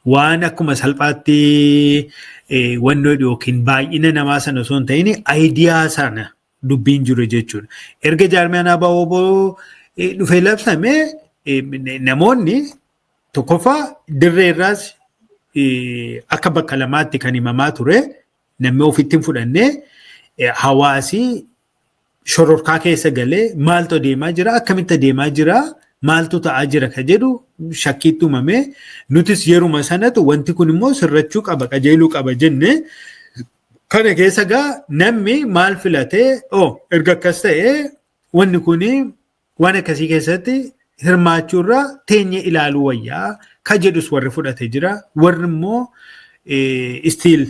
waan akkuma salphaatti wannoo yookiin baay'ina namaa sana osoo hin ta'in idea sana dubbiin jiru jechuudha. Erga jaarmiyaan ABO dhufee labsame namoonni tokkoffaa dirree irraas akka bakka lamaatti kan himamaa ture, namni ofitti hin fudhannee, hawaasi shororkaa keessa galee maaltu adeemaa jira, akkamitti adeemaa jira, maaltu ta'aa jira ka jedhu shakkiitti uumame. Nutis yeruma sanatu wanti kun immoo sirrachuu qaba, qajeeluu qaba jenne. Kana keessa gaa namni maal filatee, oh, erga akkas ta'ee wanni kun waan akkasii keessatti hirmaachuurraa teenye ilaaluu wayyaa ka jedhus warri fudhate jira. Warri immoo still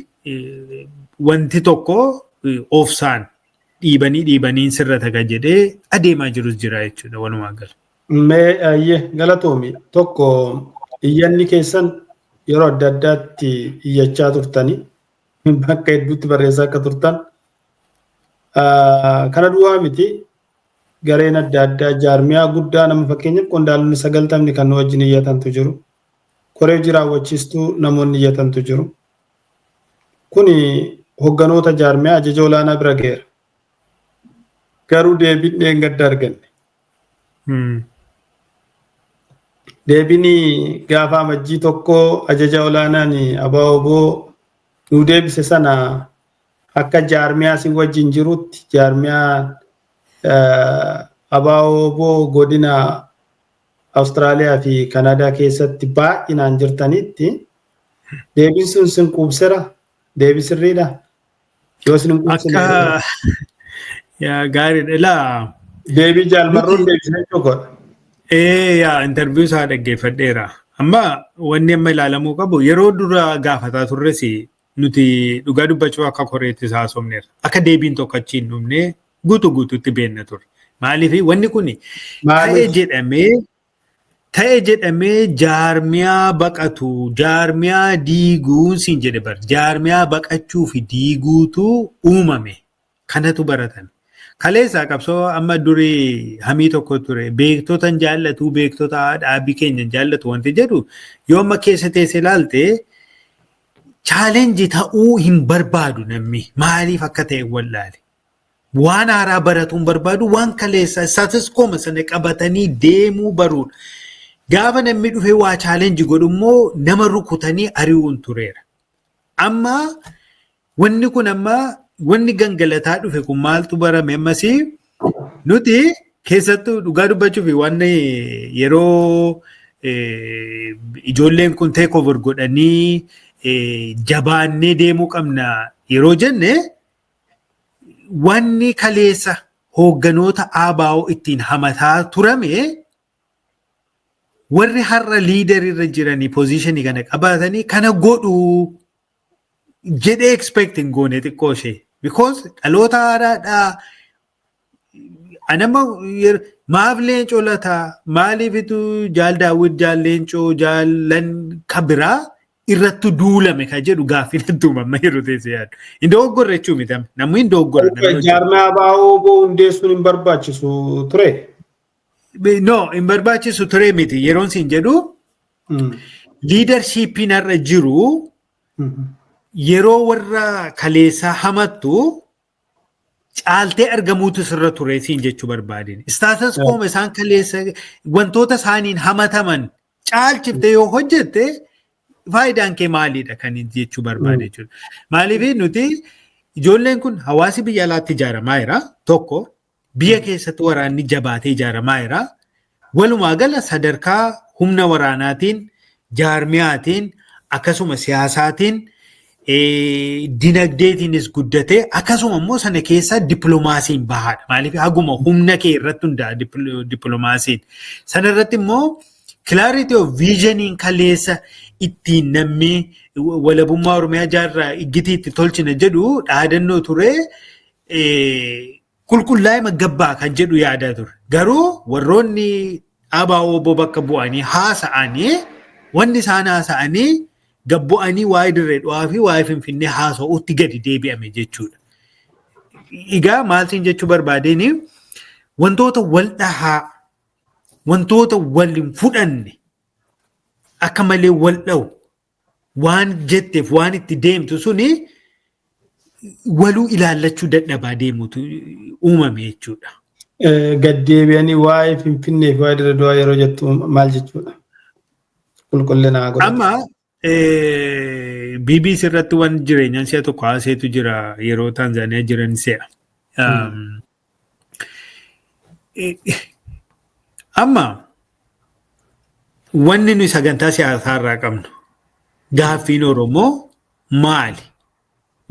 wanti tokko oofsaan dhiibanii dhiibanii sirrata kan jedhee adeemaa jirus jira jechuudha walumaa gala. Mee ayyee, galatoomi. Tokko, iyyanni keessan yeroo adda addaatti iyyachaa turtanii bakka hedduutti barreessaa akka turtan, kana duwwaa miti, gareen adda addaa jaarmiyaa guddaa nama fakkeenyaaf qondaalonni 90ni kan nu wajjin iyyatantu jiru. Koree hojii raawwachiistuu namoonni iyyatantu jiru. Kuni hogganoota jaarmiyaa ajaja olaanaa bira ga'eera. Garuu deebiin dheengadda arganne. Deebiin gaafa Amajjii 1 ajaja olaanaan ABO nuu deebise sana akka jaarmiyaa si wajjin jirutti, jaarmiyaa ABO godina Awustiraaliyaa fi Kanaadaa keessatti baay'inaan jirtanitti, deebiin sun sin quubsera? Deebii sirriidha? Yoo sin hin quubsine. Akka yaa gaariidha ilaa. Deebii jaalmarroon deebisee jechuudha. Ee, yaa, interview isaa dhaggeeffadheera. Amma wanni amma ilaalamuu qabu, yeroo dura gaafataa turres nuti dhugaa dubbachuu akka koreetti haasofneerra. Akka deebiin tokko achi hin dhumne guutuu guutuutti beekna turre. Maaliif wanni kun ta'e jedhamee Ta'e jedhamee jaarmiyaa baqatu, jaarmiyaa diiguun siin jedhe bar, jaarmiyaa baqachuu fi diiguutu uumame. Kanatu baratame. Kaleessaa qabsoo amma durii hamii tokko ture, beektota hin jaallatu, beektota dhaabbii keenya hin jaallatu wanti jedhu, yoo amma keessa teessee ilaalte challenge ta'uu hin barbaadu namni, maaliif akka ta'e wallaale. Waan haaraa baratuu hin barbaadu, waan kaleessa status quo sana qabatanii deemuu baruudha. Gaafa namni dhufee waa challenge godhu immoo nama rukutanii ari'uun tureera. Amma wanni kun, amma wanni gangalataa dhufe kun maaltu barame? Ammasii nuti keessattuu dhugaa dubbachuuf wanni yeroo ijoolleen kun take over godhanii jabaannee deemuu qabna yeroo jenne, wanni kaleessa hoogganoota ABO ittiin hamataa turame, warri har'a leader irra jiranii position kana qabaatanii kana godhuu jedhee expect hin goone xiqqoo ishee. Because dhaloota haaraadhaa. Anama maaf Leencoo Lataa, maaliifitu Jaal Daawwit, Jaal Leencoo, jaallan kabiraa irratti duulame kan jedhu gaaffii natti uumama yeroo teessee yaadu. Hin dogoggorre jechuu miti, namni hin dogoggora. Jaarmaa ABO hundeessuun hin barbaachisu ture. No, hin barbaachisu ture miti. Yeroon siin jedhu, leadershipiin har'a jiru yeroo warra kaleessaa hamattu caaltee argamuutu sirra ture siin jechuu barbaadin. Status quo isaan kaleessa wantoota isaaniin hamataman caalchiftee yoo hojjette faayidaan kee maalidha kan jechuu barbaade jechuudha. Maaliif nuti ijoolleen kun, hawaasi biyya alaatti ijaaramaa jira tokko, biyya keessatti waraanni jabaatee ijaaramaa jira. Walumaa gala sadarkaa humna waraanaatiin, jaarmiyaatiin, akkasuma siyaasaatiin, dinagdeetiinis guddatee, akkasuma immoo sana keessa dippiloomaasiin bahaadha. Maaliif haguma humna kee irratti hundaa'a dippiloomaasiin. Sana irratti immoo clarity of visioniin kaleessa ittiin namni walabummaa Oromiyaa jaarraa iggitii itti tolchina jedhu dhaadannoo ture, qulqullaa'ima gabbaa kan jedhu yaadaa ture. Garuu warroonni ABO bakka bu'anii haasa'anii, wanni isaan haasa'anii gabbu'anii waa'ee Dirree Dhawaa fi waa'ee Finfinnee haasa'uutti gadi deebi'ame jechuudha. Egaa maal siin jechuu barbaadeen, wantoota wal dhahaa, wantoota wal hin fudhanne, akka malee wal dha'u waan jetteef waan itti deemtu suni waluu ilaallachuu dadhabaa deemutu uumame jechuudha. Gad deebi'anii waa'ee Finfinnee fi waa'ee Dirree Dhawaa yeroo jettu maal jechuudha? Qulqullina godhatu. Amma BBC irratti waan jireenyaan si'a tokko haaseetu jira, yeroo Taanzaaniyaa jiran si'a. Amma wanni nuyi sagantaa siyaasaa irraa qabnu, gaaffiin Oromoo maali?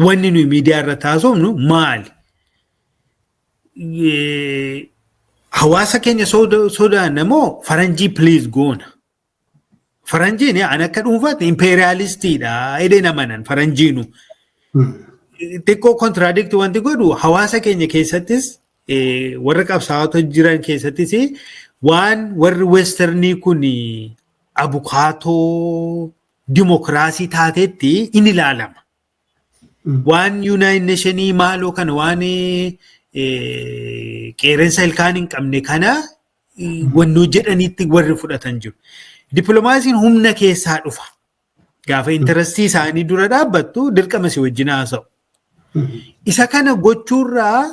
Wanni nuyi miidiyaa irratti haasofnu maali? Hawaasa keenya sodaanna moo faranjii please goona? Faranjiin an akka dhuunfaatti imperialistiidha jedhee namanan faranjiinu. Xiqqoo contradict wanti godhu, hawaasa keenya keessattis, warra qabsaa'ota jiran keessattis, waan warri westernii kun abukaatoo dimokiraasii taatetti in ilaalama. Waan United Nationii maaloo kana, waan qeerransa ilkaan hin qabne kana wannoo jedhanitti warri fudhatan jiru. Dippiloomaasiin humna keessaa dhufa. Gaafa interestii isaanii dura dhaabbattu dirqama si wajjin haasa'u. Isa kana gochuurraa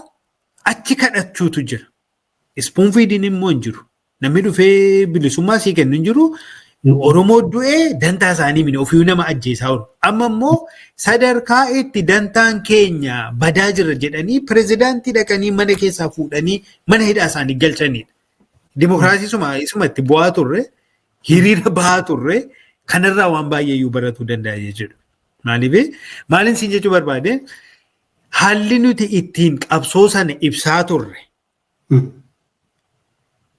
achi kadhachuutu jira. Spoon feeding immoo hin jiru. Namni dhufee bilisummaa sii kennu hin jiru. Oromoo du'ee dantaa isaanii mini, ofii nama ajjeesaa oolu. Amma immoo sadarkaa itti dantaan keenya badaa jira jedhanii pirezidaantii dhaqanii mana keessaa fuudhanii mana hidhaa isaanii galchanidha. Dimokiraasii isuma itti bu'aa turre, hiriira bahaa turre kanarraa waan baay'ee iyyuu baratuu danda'a jechuudha. Maaliif, maaliin siin jechuu barbaade, haalli nuti ittiin qabsoo sana ibsaa turre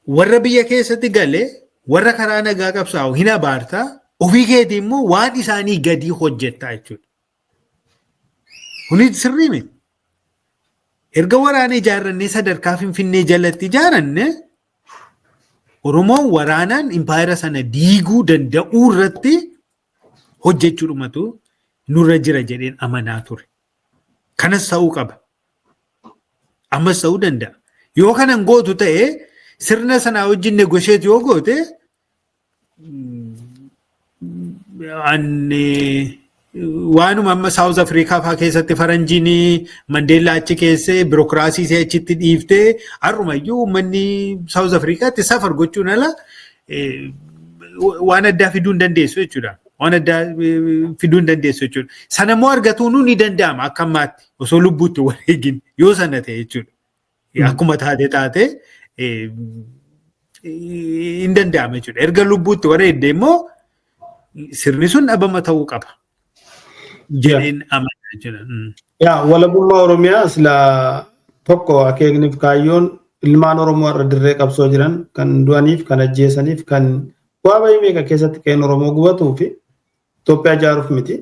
warra biyya keessatti galee warra karaa nagaa qabsaa'u hin abaartaa, ofii keetii immoo waan isaanii gadii hojjettaa jechuudha. Kuni sirrii miti. Erga waraana ijaarrannee sadarkaa Finfinnee jalatti ijaaranne, Oromoon waraanaan impaayera sana diiguu danda'uu irratti hojjechuudhumatu nurra jira jedheen amanaa ture. Kanas ta'uu qaba. Ammas ta'uu danda'a. Yoo kanan gootu ta'e, sirna sanaa wajjin negotiate yoo goote, waanuma amma South Africa fa'aa keessatti faranjiin Mandeellaa achi keessee birookiraasii ishee achitti dhiiftee, har'umayyuu uummanni South Africaatti safar gochuun ala waan addaa fiduu hin dandeessu jechuudha. Waan addaa fiduu hin dandeessu jechuudha. Sana immoo argatuun ni danda'ama akka ammaatti osoo lubbuutti wal eegin yoo sana ta'e jechuudha. Akkuma taate taate hin danda'ama jechuudha. Erga lubbuutti wareegde immoo sirni sun dhabama ta'uu qaba jedheen amana jechuudha. Yaa, walabummaa Oromiyaa sila tokko akeekniif kaayyoon ilmaan Oromoo irra dirree qabsoo jiran kan du'aniif, kan ajjeesaniif, kan bu'aa bahii meeqa keessatti qe'een Oromoo gubatuu fi Itoophiyaa ijaaruuf miti.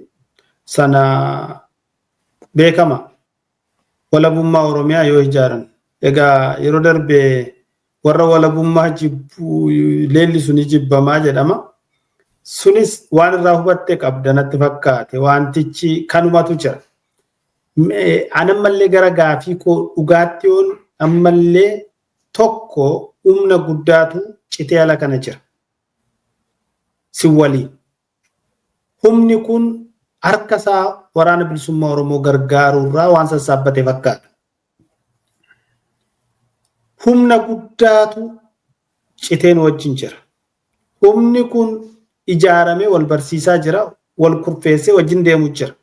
Sana beekama. Walabummaa Oromiyaa yoo ijaaran. Egaa yeroo darbe warra walabummaa jibbu leellisu ni jibbamaa jedhama. Sunis waan irraa hubatte qabda natti fakkaate, wantichi kanumatu jira. Anammallee gara gaafii koo dhugaatti yoon ammallee tokko humna guddaatu citee ala kana jira. Si waliin. Humni kun harka isaa Waraana Bilisummaa Oromoo gargaaruurraa waan sassaabbate fakkaata. Humna guddaatu citeen wajjin jira. Humni kun ijaaramee wal barsiisaa jira, wal kurfeessee wajjin deemu jira.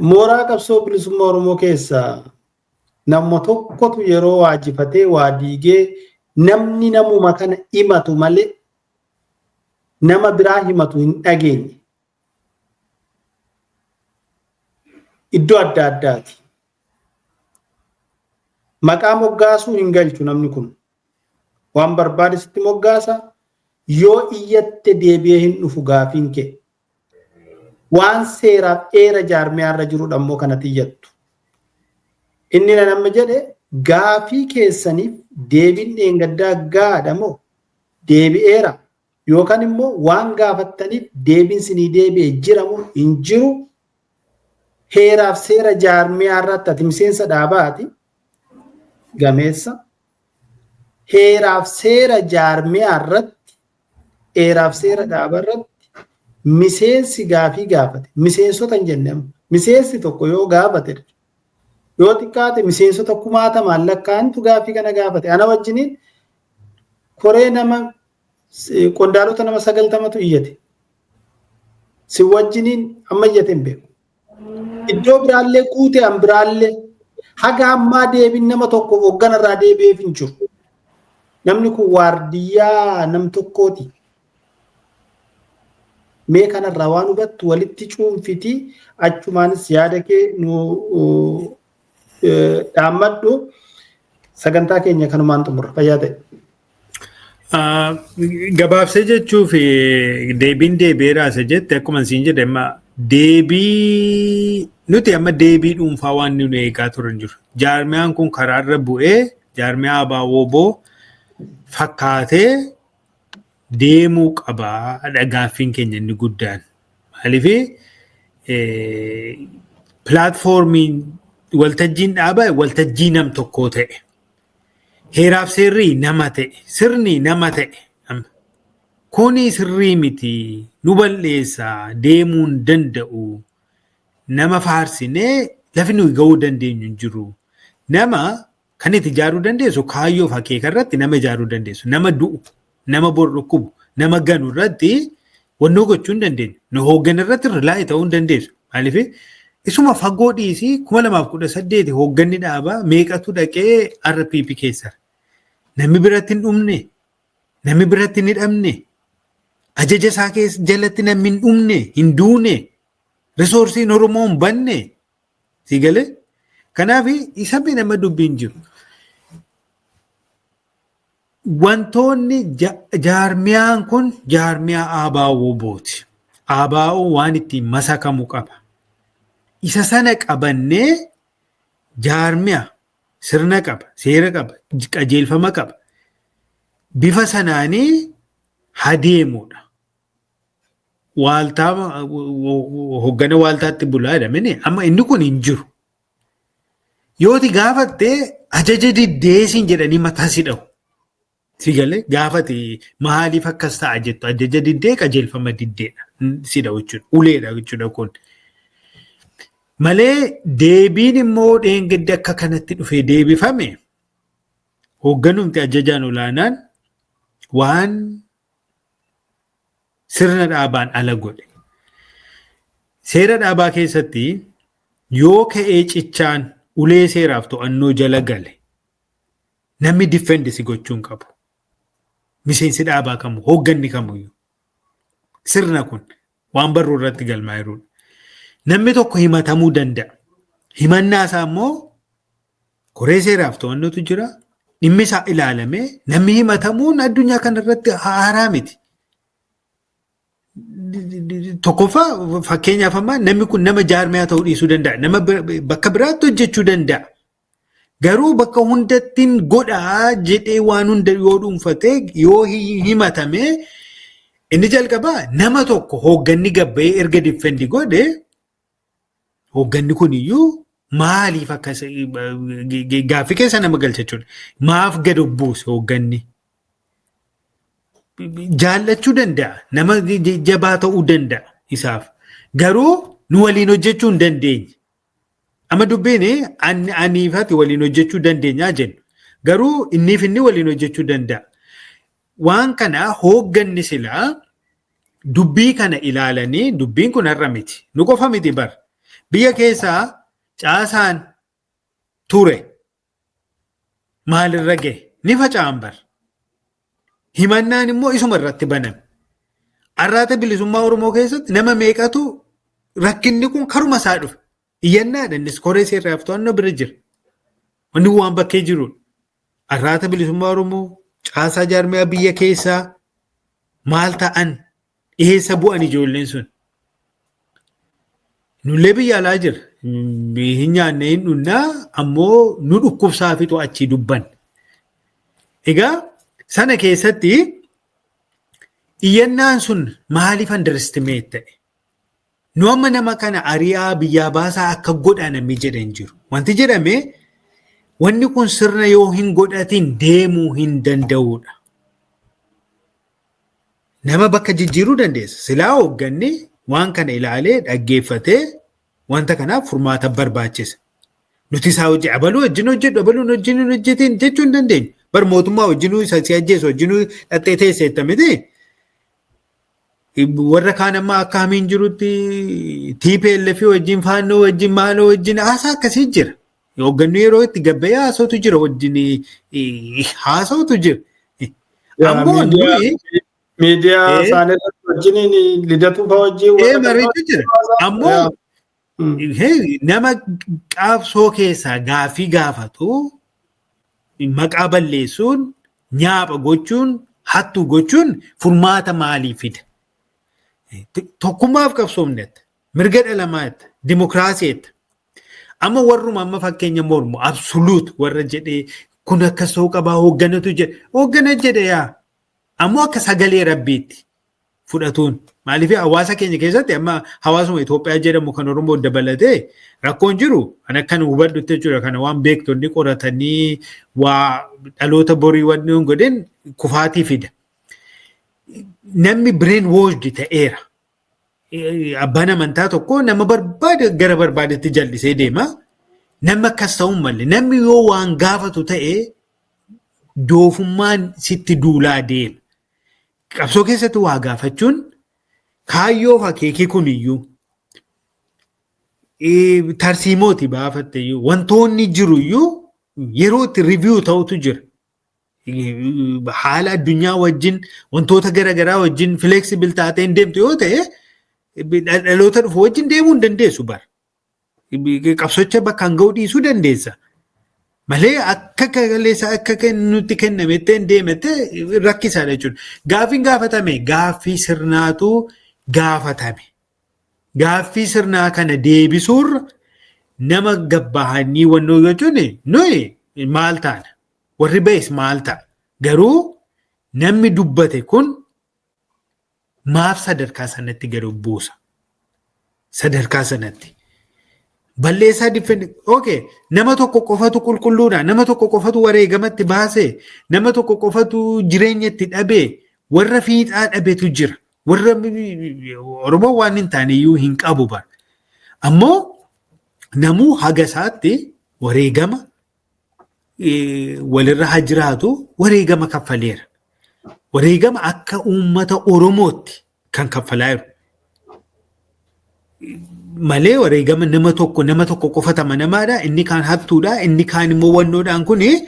Mooraa qabsoo bilisummaa Oromoo keessaa nama tokkotu yeroo waajifatee waa diigee namni namuma kana himatu malee nama biraa himatu hin dhageenye. Iddoo adda addaati. Maqaa moggaasuu hin galchu namni kun. Waan barbaade sitti moggaasa, yoo iyyatte deebi'ee hin dhufu gaafiin kee. Waan seeraaf dheera jaarmiyaarra jirudha immoo kanatti iyyattu. Inni nama jedhe gaafii keessaniif deebiin dheengaddaa gaadha moo deebi'eera, yookaan immoo waan gaafattaniif deebiin sinii deebi'e jira moo hin jiru, heeraaf seera jaarmiyaa irratti ati miseensa dhaabaati gameessa, heeraaf seera jaarmiyaa irratti, heeraaf seera dhaaba irratti miseensi gaafii gaafate, miseensota hin jenne, miseensi tokko yoo gaafate, yoo xiqqaate miseensota kumaatamaan lakkaa'antu gaafii kana gaafate. Ana wajjiniin koree nama qondaalota nama 90tu iyyate. Si wajjiniin amma iyyate hin beeku. Iddoo biraallee guute, an biraallee haga ammaa deebiin nama tokko hoogganarraa deebi'eef hin jiru. Namni kun waardiyyaa nam tokkooti. Mee kanarraa waan hubattu walitti cuunfitii achumaanis yaada kee nu dhaammadhu. Sagantaa keenya kanumaan xumurra. Fayyaa ta'e. Gabaabsee jechuuf, deebiin deebi'eera isa jette, akkuma siin jedhe, amma deebii nuti amma deebii dhuunfaa waan nu eegaa turan jiru. Jaarmiyaan kun karaarra bu'ee jaarmiyaa ABO fakkaatee deemuu qabaa gaaffiin keenya inni guddaan. Maaliif pilaatfoormiin waltajjiin dhaabaa waltajjii nam tokkoo ta'e. Heeraaf seerri nama ta'e, sirni nama ta'e. Kuni sirrii miti, nu balleessaa, deemuu hin danda'u. Nama faarsinee lafi nuyi ga'uu dandeenyu hin jiru. Nama kan itti ijaaruu dandeessu kaayyoof akeeka irratti nama ijaaruu dandeessu. Nama du'u, nama bor dhukkubu, nama ganu irratti wannoo gochuu hin dandeenyu. Nu hooggana irratti rely ta'uu hin dandeessu. Maaliif isuma fagoo dhiisii, 2018 hoogganni dhaabaa meeqatu dhaqee RPP keessa. Namni biratti hin dhumne, namni biratti hin hidhamne, ajaja isaa keessa jalatti namni hin dhumne, hin duune, resourceiin Oromoo hin banne. Si galee? Kanaaf isa nama dubbiin jiru. Wantoonni jaarmiyaan kun jaarmiyaa ABO booti. ABO waan ittiin masakamu qaba. Isa sana qabannee jaarmiyaa Sirna qaba, seera qaba, qajeelfama qaba. Bifa sanaanii hadeemudha. Waaltaa hoggana waaltaatti bulaa jedhamini amma inni kun hin jiru. Yooti gaafattee ajaja diddeesiin jedhanii mataa si dhahu. Si galee gaafate maaliif akkas ta'a jettu ajaja diddee qajeelfama diddeedha si dhahu jechuudha. Uleedha jechuudha kun. Malee deebiin immoo dheengaddi akka kanatti dhufee deebifame hoogganumti ajajaan olaanaan waan sirna dhaabaan ala godhe. Seera dhaabaa keessatti yoo ka'ee cichaan ulee seeraaf to'annoo jala gale namni defend si gochuu hin qabu. Miseensi dhaabaa kamuu hoogganni kamuyyuu. Sirna kun waan barruu irratti galmaa jirudha. Namni tokko himatamuu danda'a. Himannaa isaa immoo koree seeraaf to'annootu jira. Dhimmi isaa ilaalamee namni himatamuun addunyaa kanarratti haaraa miti. Tokkoffaa, fakkeenyaaf, ammaa namni kun nama jaarmiyaa ta'uu dhiisuu danda'a. Nama bakka biraatti hojjechuu danda'a. Garuu bakka hundattiin godhaa jedhee waan hunda yoo dhuunfatee yoo himatame, inni jalqabaa nama tokko hoogganni gabbayee erga defend godhe, hoogganni kuniyyuu maaliif akka gaaffii keessa nama galcha jechuudha. Maaf gad buuse hoogganni? Jaallachuu danda'a. Nama jabaa ta'uu danda'a isaaf. Garuu nu waliin hojjechuu hin dandeenye. Amma dubbiin aniifati waliin hojjechuu dandeenyaa jennu. Garuu inniif inni waliin hojjechuu danda'a. Waan kana hoogganni silaa dubbii kana ilaalanii, dubbiin kun har'a miti. Nu qofa miti bar. Biyya keessaa caasaan ture maalirra gahe ni faca'an bar. Himannaan immoo isuma irratti baname. Arraata Bilisummaa Oromoo keessatti nama meeqatu rakkinni kun karuma isaa dhufe. Iyyannaadha, innis koree seeraaf to'annoo bira jira. Wanni waan bakkee jirudha. Arraata Bilisummaa Oromoo, caasaa jaarmiyaa biyya keessaa maal ta'an, eessa bu'an ijoolleen sun? Nullee biyya alaa jira. Hin nyaanne, hin dhunnaa, ammoo nu dhukkubsaa fi to'achii dubban. Egaa sana keessatti iyyannaan sun maaliif underestimate ta'e? Nu amma nama kana ari'aa, biyyaa baasaa akka godha namni jedhan hin jiru. Wanti jedhame wanni kun sirna yoo hin godhatin deemuu hin danda'udha. Nama bakka jijjiiruu dandeessa. Silaa hoogganni waan kana ilaalee dhaggeeffatee wanta kanaaf furmaata barbaachisa. Nuti isaa hojii abaluu wajjin hojjedhu, abaluun wajjin hin hojjetin jechuu hin dandeenyu. Bar mootummaa wajjinuu isa si ajjeesu wajjinuu dhattee teesseetta miti. Warra kaan amma akka hamiin jirutti TPLF wajjin, Faannoo wajjin, maaloo wajjin haasaa akkasii jira. Hoogganni yeroo itti gabba'ee haasawtu jira, wajjin haasawtu jira. Ammoo nuyi Miidiyaa isaanii irratti wajjiniin Lidatuu fa'aa wajjin Ee, mariitu jira. Ammoo nama qabsoo keessaa gaaffii gaafatu maqaa balleessuun, nyaapha gochuun, hattuu gochuun furmaata maalii fida? Tokkummaaf qabsoomnetta. Mirga dhala namaatti, dimokiraasiitti. Amma warruma amma fakkeenya mormu absolute warra jedhee kun akkas ta'uu qabaa, hoogganatu jedhe. Hooggana jedhe yaa. Ammoo akka sagalee rabbiitti fudhatuun. Maaliif, hawaasa keenya keessatti amma hawaasuma Itoophiyaa jedhamu kan Oromoo dabalatee rakkoon jiru kan akkan hubadhutti jechuudha. Kana waan beektonni qoratanii waa dhaloota borii wanni hin godhin kufaatii fida. Namni brain washed ta'eera. Abbaan amantaa tokko nama barbaade gara barbaadetti jal'isee deema. Namni akkas ta'uu malee, namni yoo waan gaafatu ta'e doofummaan sitti duulaa deema. Qabsoo keessatti waa gaafachuun kaayyoo akeekii kuniyyuu tarsiimooti baafatte iyyuu wantoonni jiru iyyuu yeroo itti review ta'utu jira. Haala addunyaa wajjin, wantoota garaagaraa wajjin flexible taateen deemtu yoo ta'e, dhaloota dhufu wajjin deemuu hin dandeessu bara. Qabsocha bakkaan ga'uu dhiisuu dandeessa. Malee akka kaleessa akka nutti kennametti hin deemette rakkisaadha jechuudha. Gaaffiin gaafatame gaaffii sirnaatu gaafatame. Gaaffii sirnaa kana deebisuurra nama gabbahanii wannoo jechuun nuyi Maal taana? Warri ba'es maal ta'a? Garuu namni dubbate kun maaf sadarkaa sanatti gadi buusa? Sadarkaa sanatti. Balleessaa defend, okay, nama tokko qofatu qulqulluudha, nama tokko qofatu wareegamatti baase, nama tokko qofatu jireenya itti dhabe, warra fiixaa dhabetu jira. Warra Oromoo waan hin taane iyyuu hin qabu bara. Ammoo namuu haga isaatti wareegama walirra haa jiraatu, wareegama kaffaleera. Wareegama akka uummata Oromootti kan kaffalaa jiru. Malee wareegama nama tokko qofatama namaadha. Inni kaan hattuudha. Inni kaan immoo wannoodhaan kuni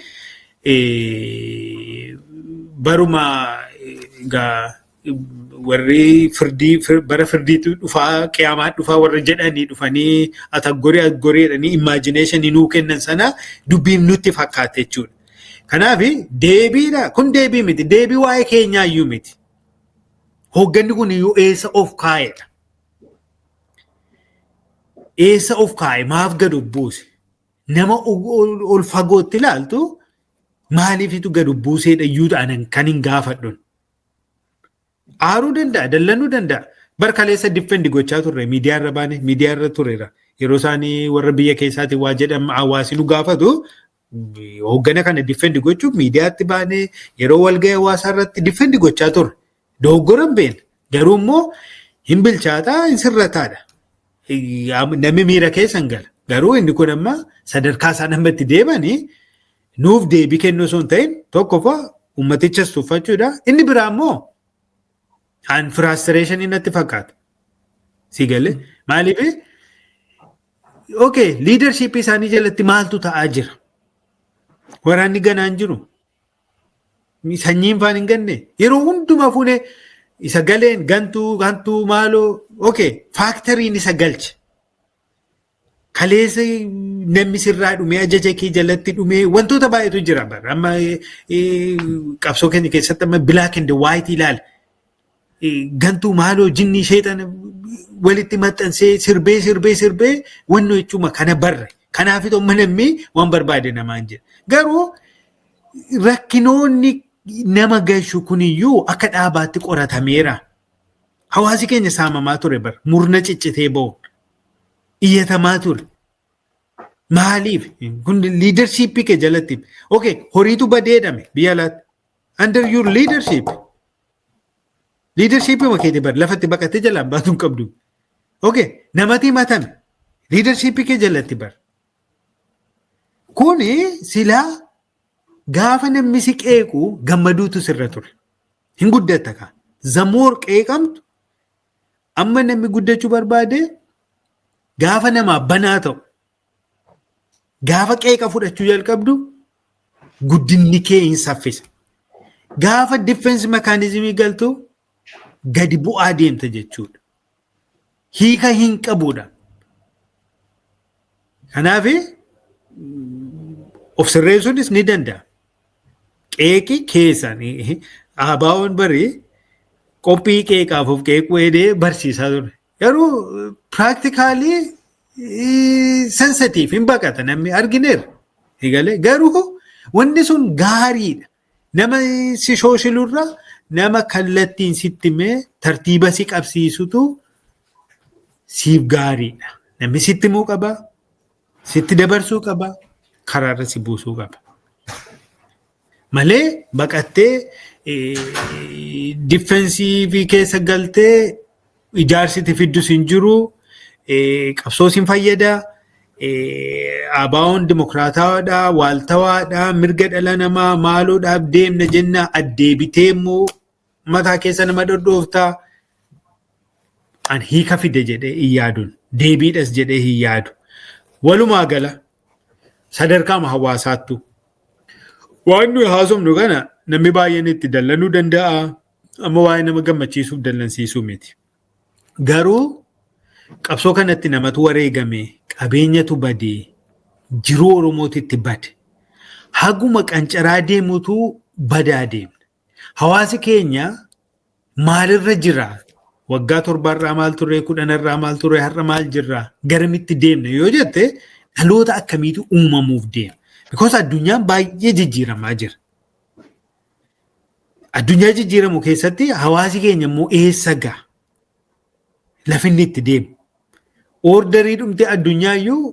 baruma egaa warri firdii, bara firdiitu dhufaa, qiyaamaa dhufaa warra jedhanii dhufanii ataggorii aggorii jedhanii imagination nuu kennan sana dubbiin nutti fakkaate jechuudha. Kanaaf deebiidha. Kun deebii miti. Deebii waa'ee keenyaa iyyuu miti. Hoogganni kun iyyuu eessa of kaa'edha? Eessa of kaa'e? Maaf gad of buuse? Nama ol fagootti ilaaltu maaliifitu gad of buuseedha iyyuu ta'an kan hin gaafadhun. Aaruu danda'a, dallanuu danda'a. Bar kaleessa defend gochaa turre, miidiyaa irra baane, miidiyaa irra tureera. Yeroo isaanii warra biyya keessaatiin waa jedhan hawaasi nu gaafatu, hooggana kana defend gochuuf miidiyaatti baane, yeroo walgahii hawaasaa irratti defend gochaa turre. Dogoggora hin beekne. Garuu immoo hin bilchaataa, hin sirrataadha. Namni miira keessa hin gala. Garuu inni kun amma sadarkaa isaan amma itti deemanii nuuf deebii kennuu osoo hin ta'in, tokkoffaa uummatichas tuffachuudha. Inni biraa immoo an frustration natti fakkaata. Si galee? Maaliif? Okay, leadership isaanii jalatti maaltu ta'aa jira? Waraanni ganaan jiru. Sanyiin faan hin ganne. Yeroo hundumaa fuunee isa galeen gantuu gantuu maaloo, okay, factoriin isa galche. Kaleessa namni sirraa dhumee, ajaja kee jalatti dhumee, wantoota baay'eetu jira bara. Amma qabsoo keenya keessatti amma black and white ilaala. Gantuu maaloo jinni sheexana walitti maxxansee sirbee sirbee sirbee wanno jechuuma kana barre. Kanaafis amma namni waan barbaade namaan jedha. Garuu rakkinoonni nama gashu kuniyyuu akka dhaabaatti qoratameera. Hawaasi keenya saamamaa ture bara, murna ciccitee ba'u. Iyyatamaa ture. Maaliif? Kun leadershipii kee jalatti. Okay, horiitu badeedhame biyya alaatti. Under your leadership. Leadershipii keetii bara lafatti baqatee jalaan baatuu hin qabdu. Okay, namatti himatame. Leadershipii kee jalatti bara. Kuni silaa gaafa namni si qeequ gammaduutu sirra ture. Hin guddatta kaa. Zamoor qeeqamtu, amma namni guddachuu barbaade gaafa namaa banaa ta'u, gaafa qeeqa fudhachuu jalqabdu, guddinni kee hin saffisa. Gaafa defense mechanismii galtu gadi bu'aa deemta jechuudha. Hiika hin qabudha. Kanaaf of sirreessuunis ni danda'a. Qeeqi keessan ABO'n barii qophii qeeqaaf of qeequu edee barsiisaa ture. Garuu practically sensitiif hin baqata namni argineera. Egalee garuu wanni sun gaariidha. Nama si shooshilurra nama kallattiin sitti himee tartiiba si qabsiisutu siif gaariidha. Namni sitti himuu qaba, sitti dabarsuu qaba, karaarra si buusuu qaba. Malee baqattee defensive keessa galtee ijaarsiti fiddus hin jiru, qabsoos hin fayyada. ABO'n dimokiraatawaadha, waaltawaadha, mirga dhala namaa maaloodhaaf deemna jenna, addeebitee immoo mataa keessa nama dhodhooftaa. An hiika fide jedhee hin yaaduun, deebiidhas jedhee hin yaadu. Walumaa gala sadarkaama hawaasaattu waan nuyi haasofnu kana namni baay'een itti dallanuu danda'a. Amma waa'ee nama gammachiisuuf dallansiisuu miti. Garuu qabsoo kanatti namatu wareegame, qabeenyatu badee, jiruu Oromootitti bade. Haguma qancaraa deemutu badaa deemna. Hawaasi keenya maalirra jira? Waggaa 7rraa maal turre, 10rraa maal turre, har'a maal jirra? Garamitti deemna yoo jette, dhaloota akkamiitu uumamuuf deema? Because addunyaan baay'ee jijjiiramaa jira. Addunyaa jijjiiramu keessatti hawaasi keenya immoo eessa ga'a? Lafinni itti deemu. Orderii dhumte addunyaa iyyuu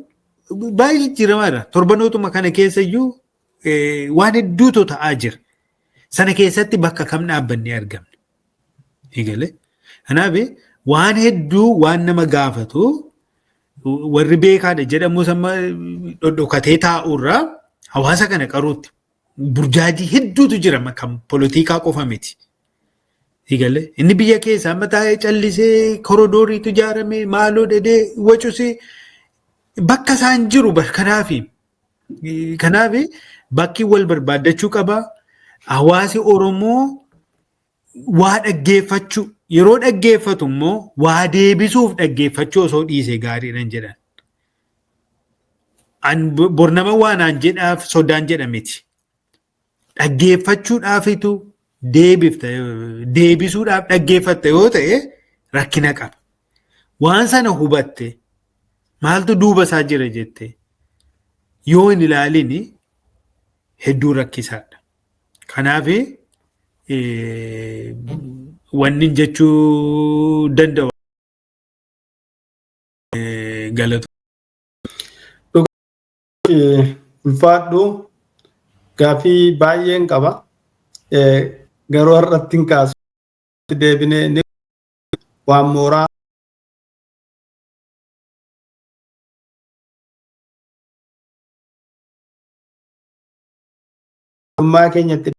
baay'ee jijjiiramaadha. Torbanootuma kana keessa iyyuu waan hedduutu ta'aa jira. Sana keessatti bakka kam dhaabbannee argamne? Egalee. Kanaaf waan hedduu waan nama gaafatu, warri beekaadha jedhamus amma dhodhokatee taa'urraa hawaasa kana qaruutti burjaajii hedduutu jira, kan polotikaa qofa miti. Egalee, inni biyya keessa amma taa'ee callisee korodooriitu ijaarame maaloo dhedhee wacusee bakka isaan jiru. Kanaaf bakki wal barbaaddachuu qaba. Hawaasi Oromoo waa dhaggeeffachuu, yeroo dhaggeeffatu immoo waa deebisuuf dhaggeeffachuu osoo dhiisee gaariidhaan jedhan. An bornama waan aan jedhaaf sodaan jedha miti. Dhaggeeffachuudhaafitu deebifta, deebisuudhaaf dhaggeeffatta yoo ta'e rakkina qaba. Waan sana hubatte, maaltu duuba isaa jira jette yoo hin ilaalin hedduu rakkisaadha. Kanaaf wanni jechuu danda'u galatu. Ulfaadhu, gaaffii baay'een qaba. Garuu har'atti hin kaasu. Deebinee ni waan mooraa mootummaa keenyatti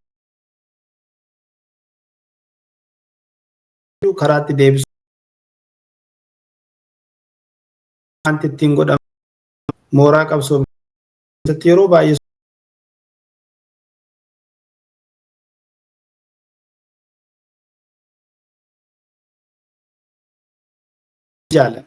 karaatti deebisu wanti ittiin godhamu mooraa qabsoo keessatti yeroo baay'ee jaalan.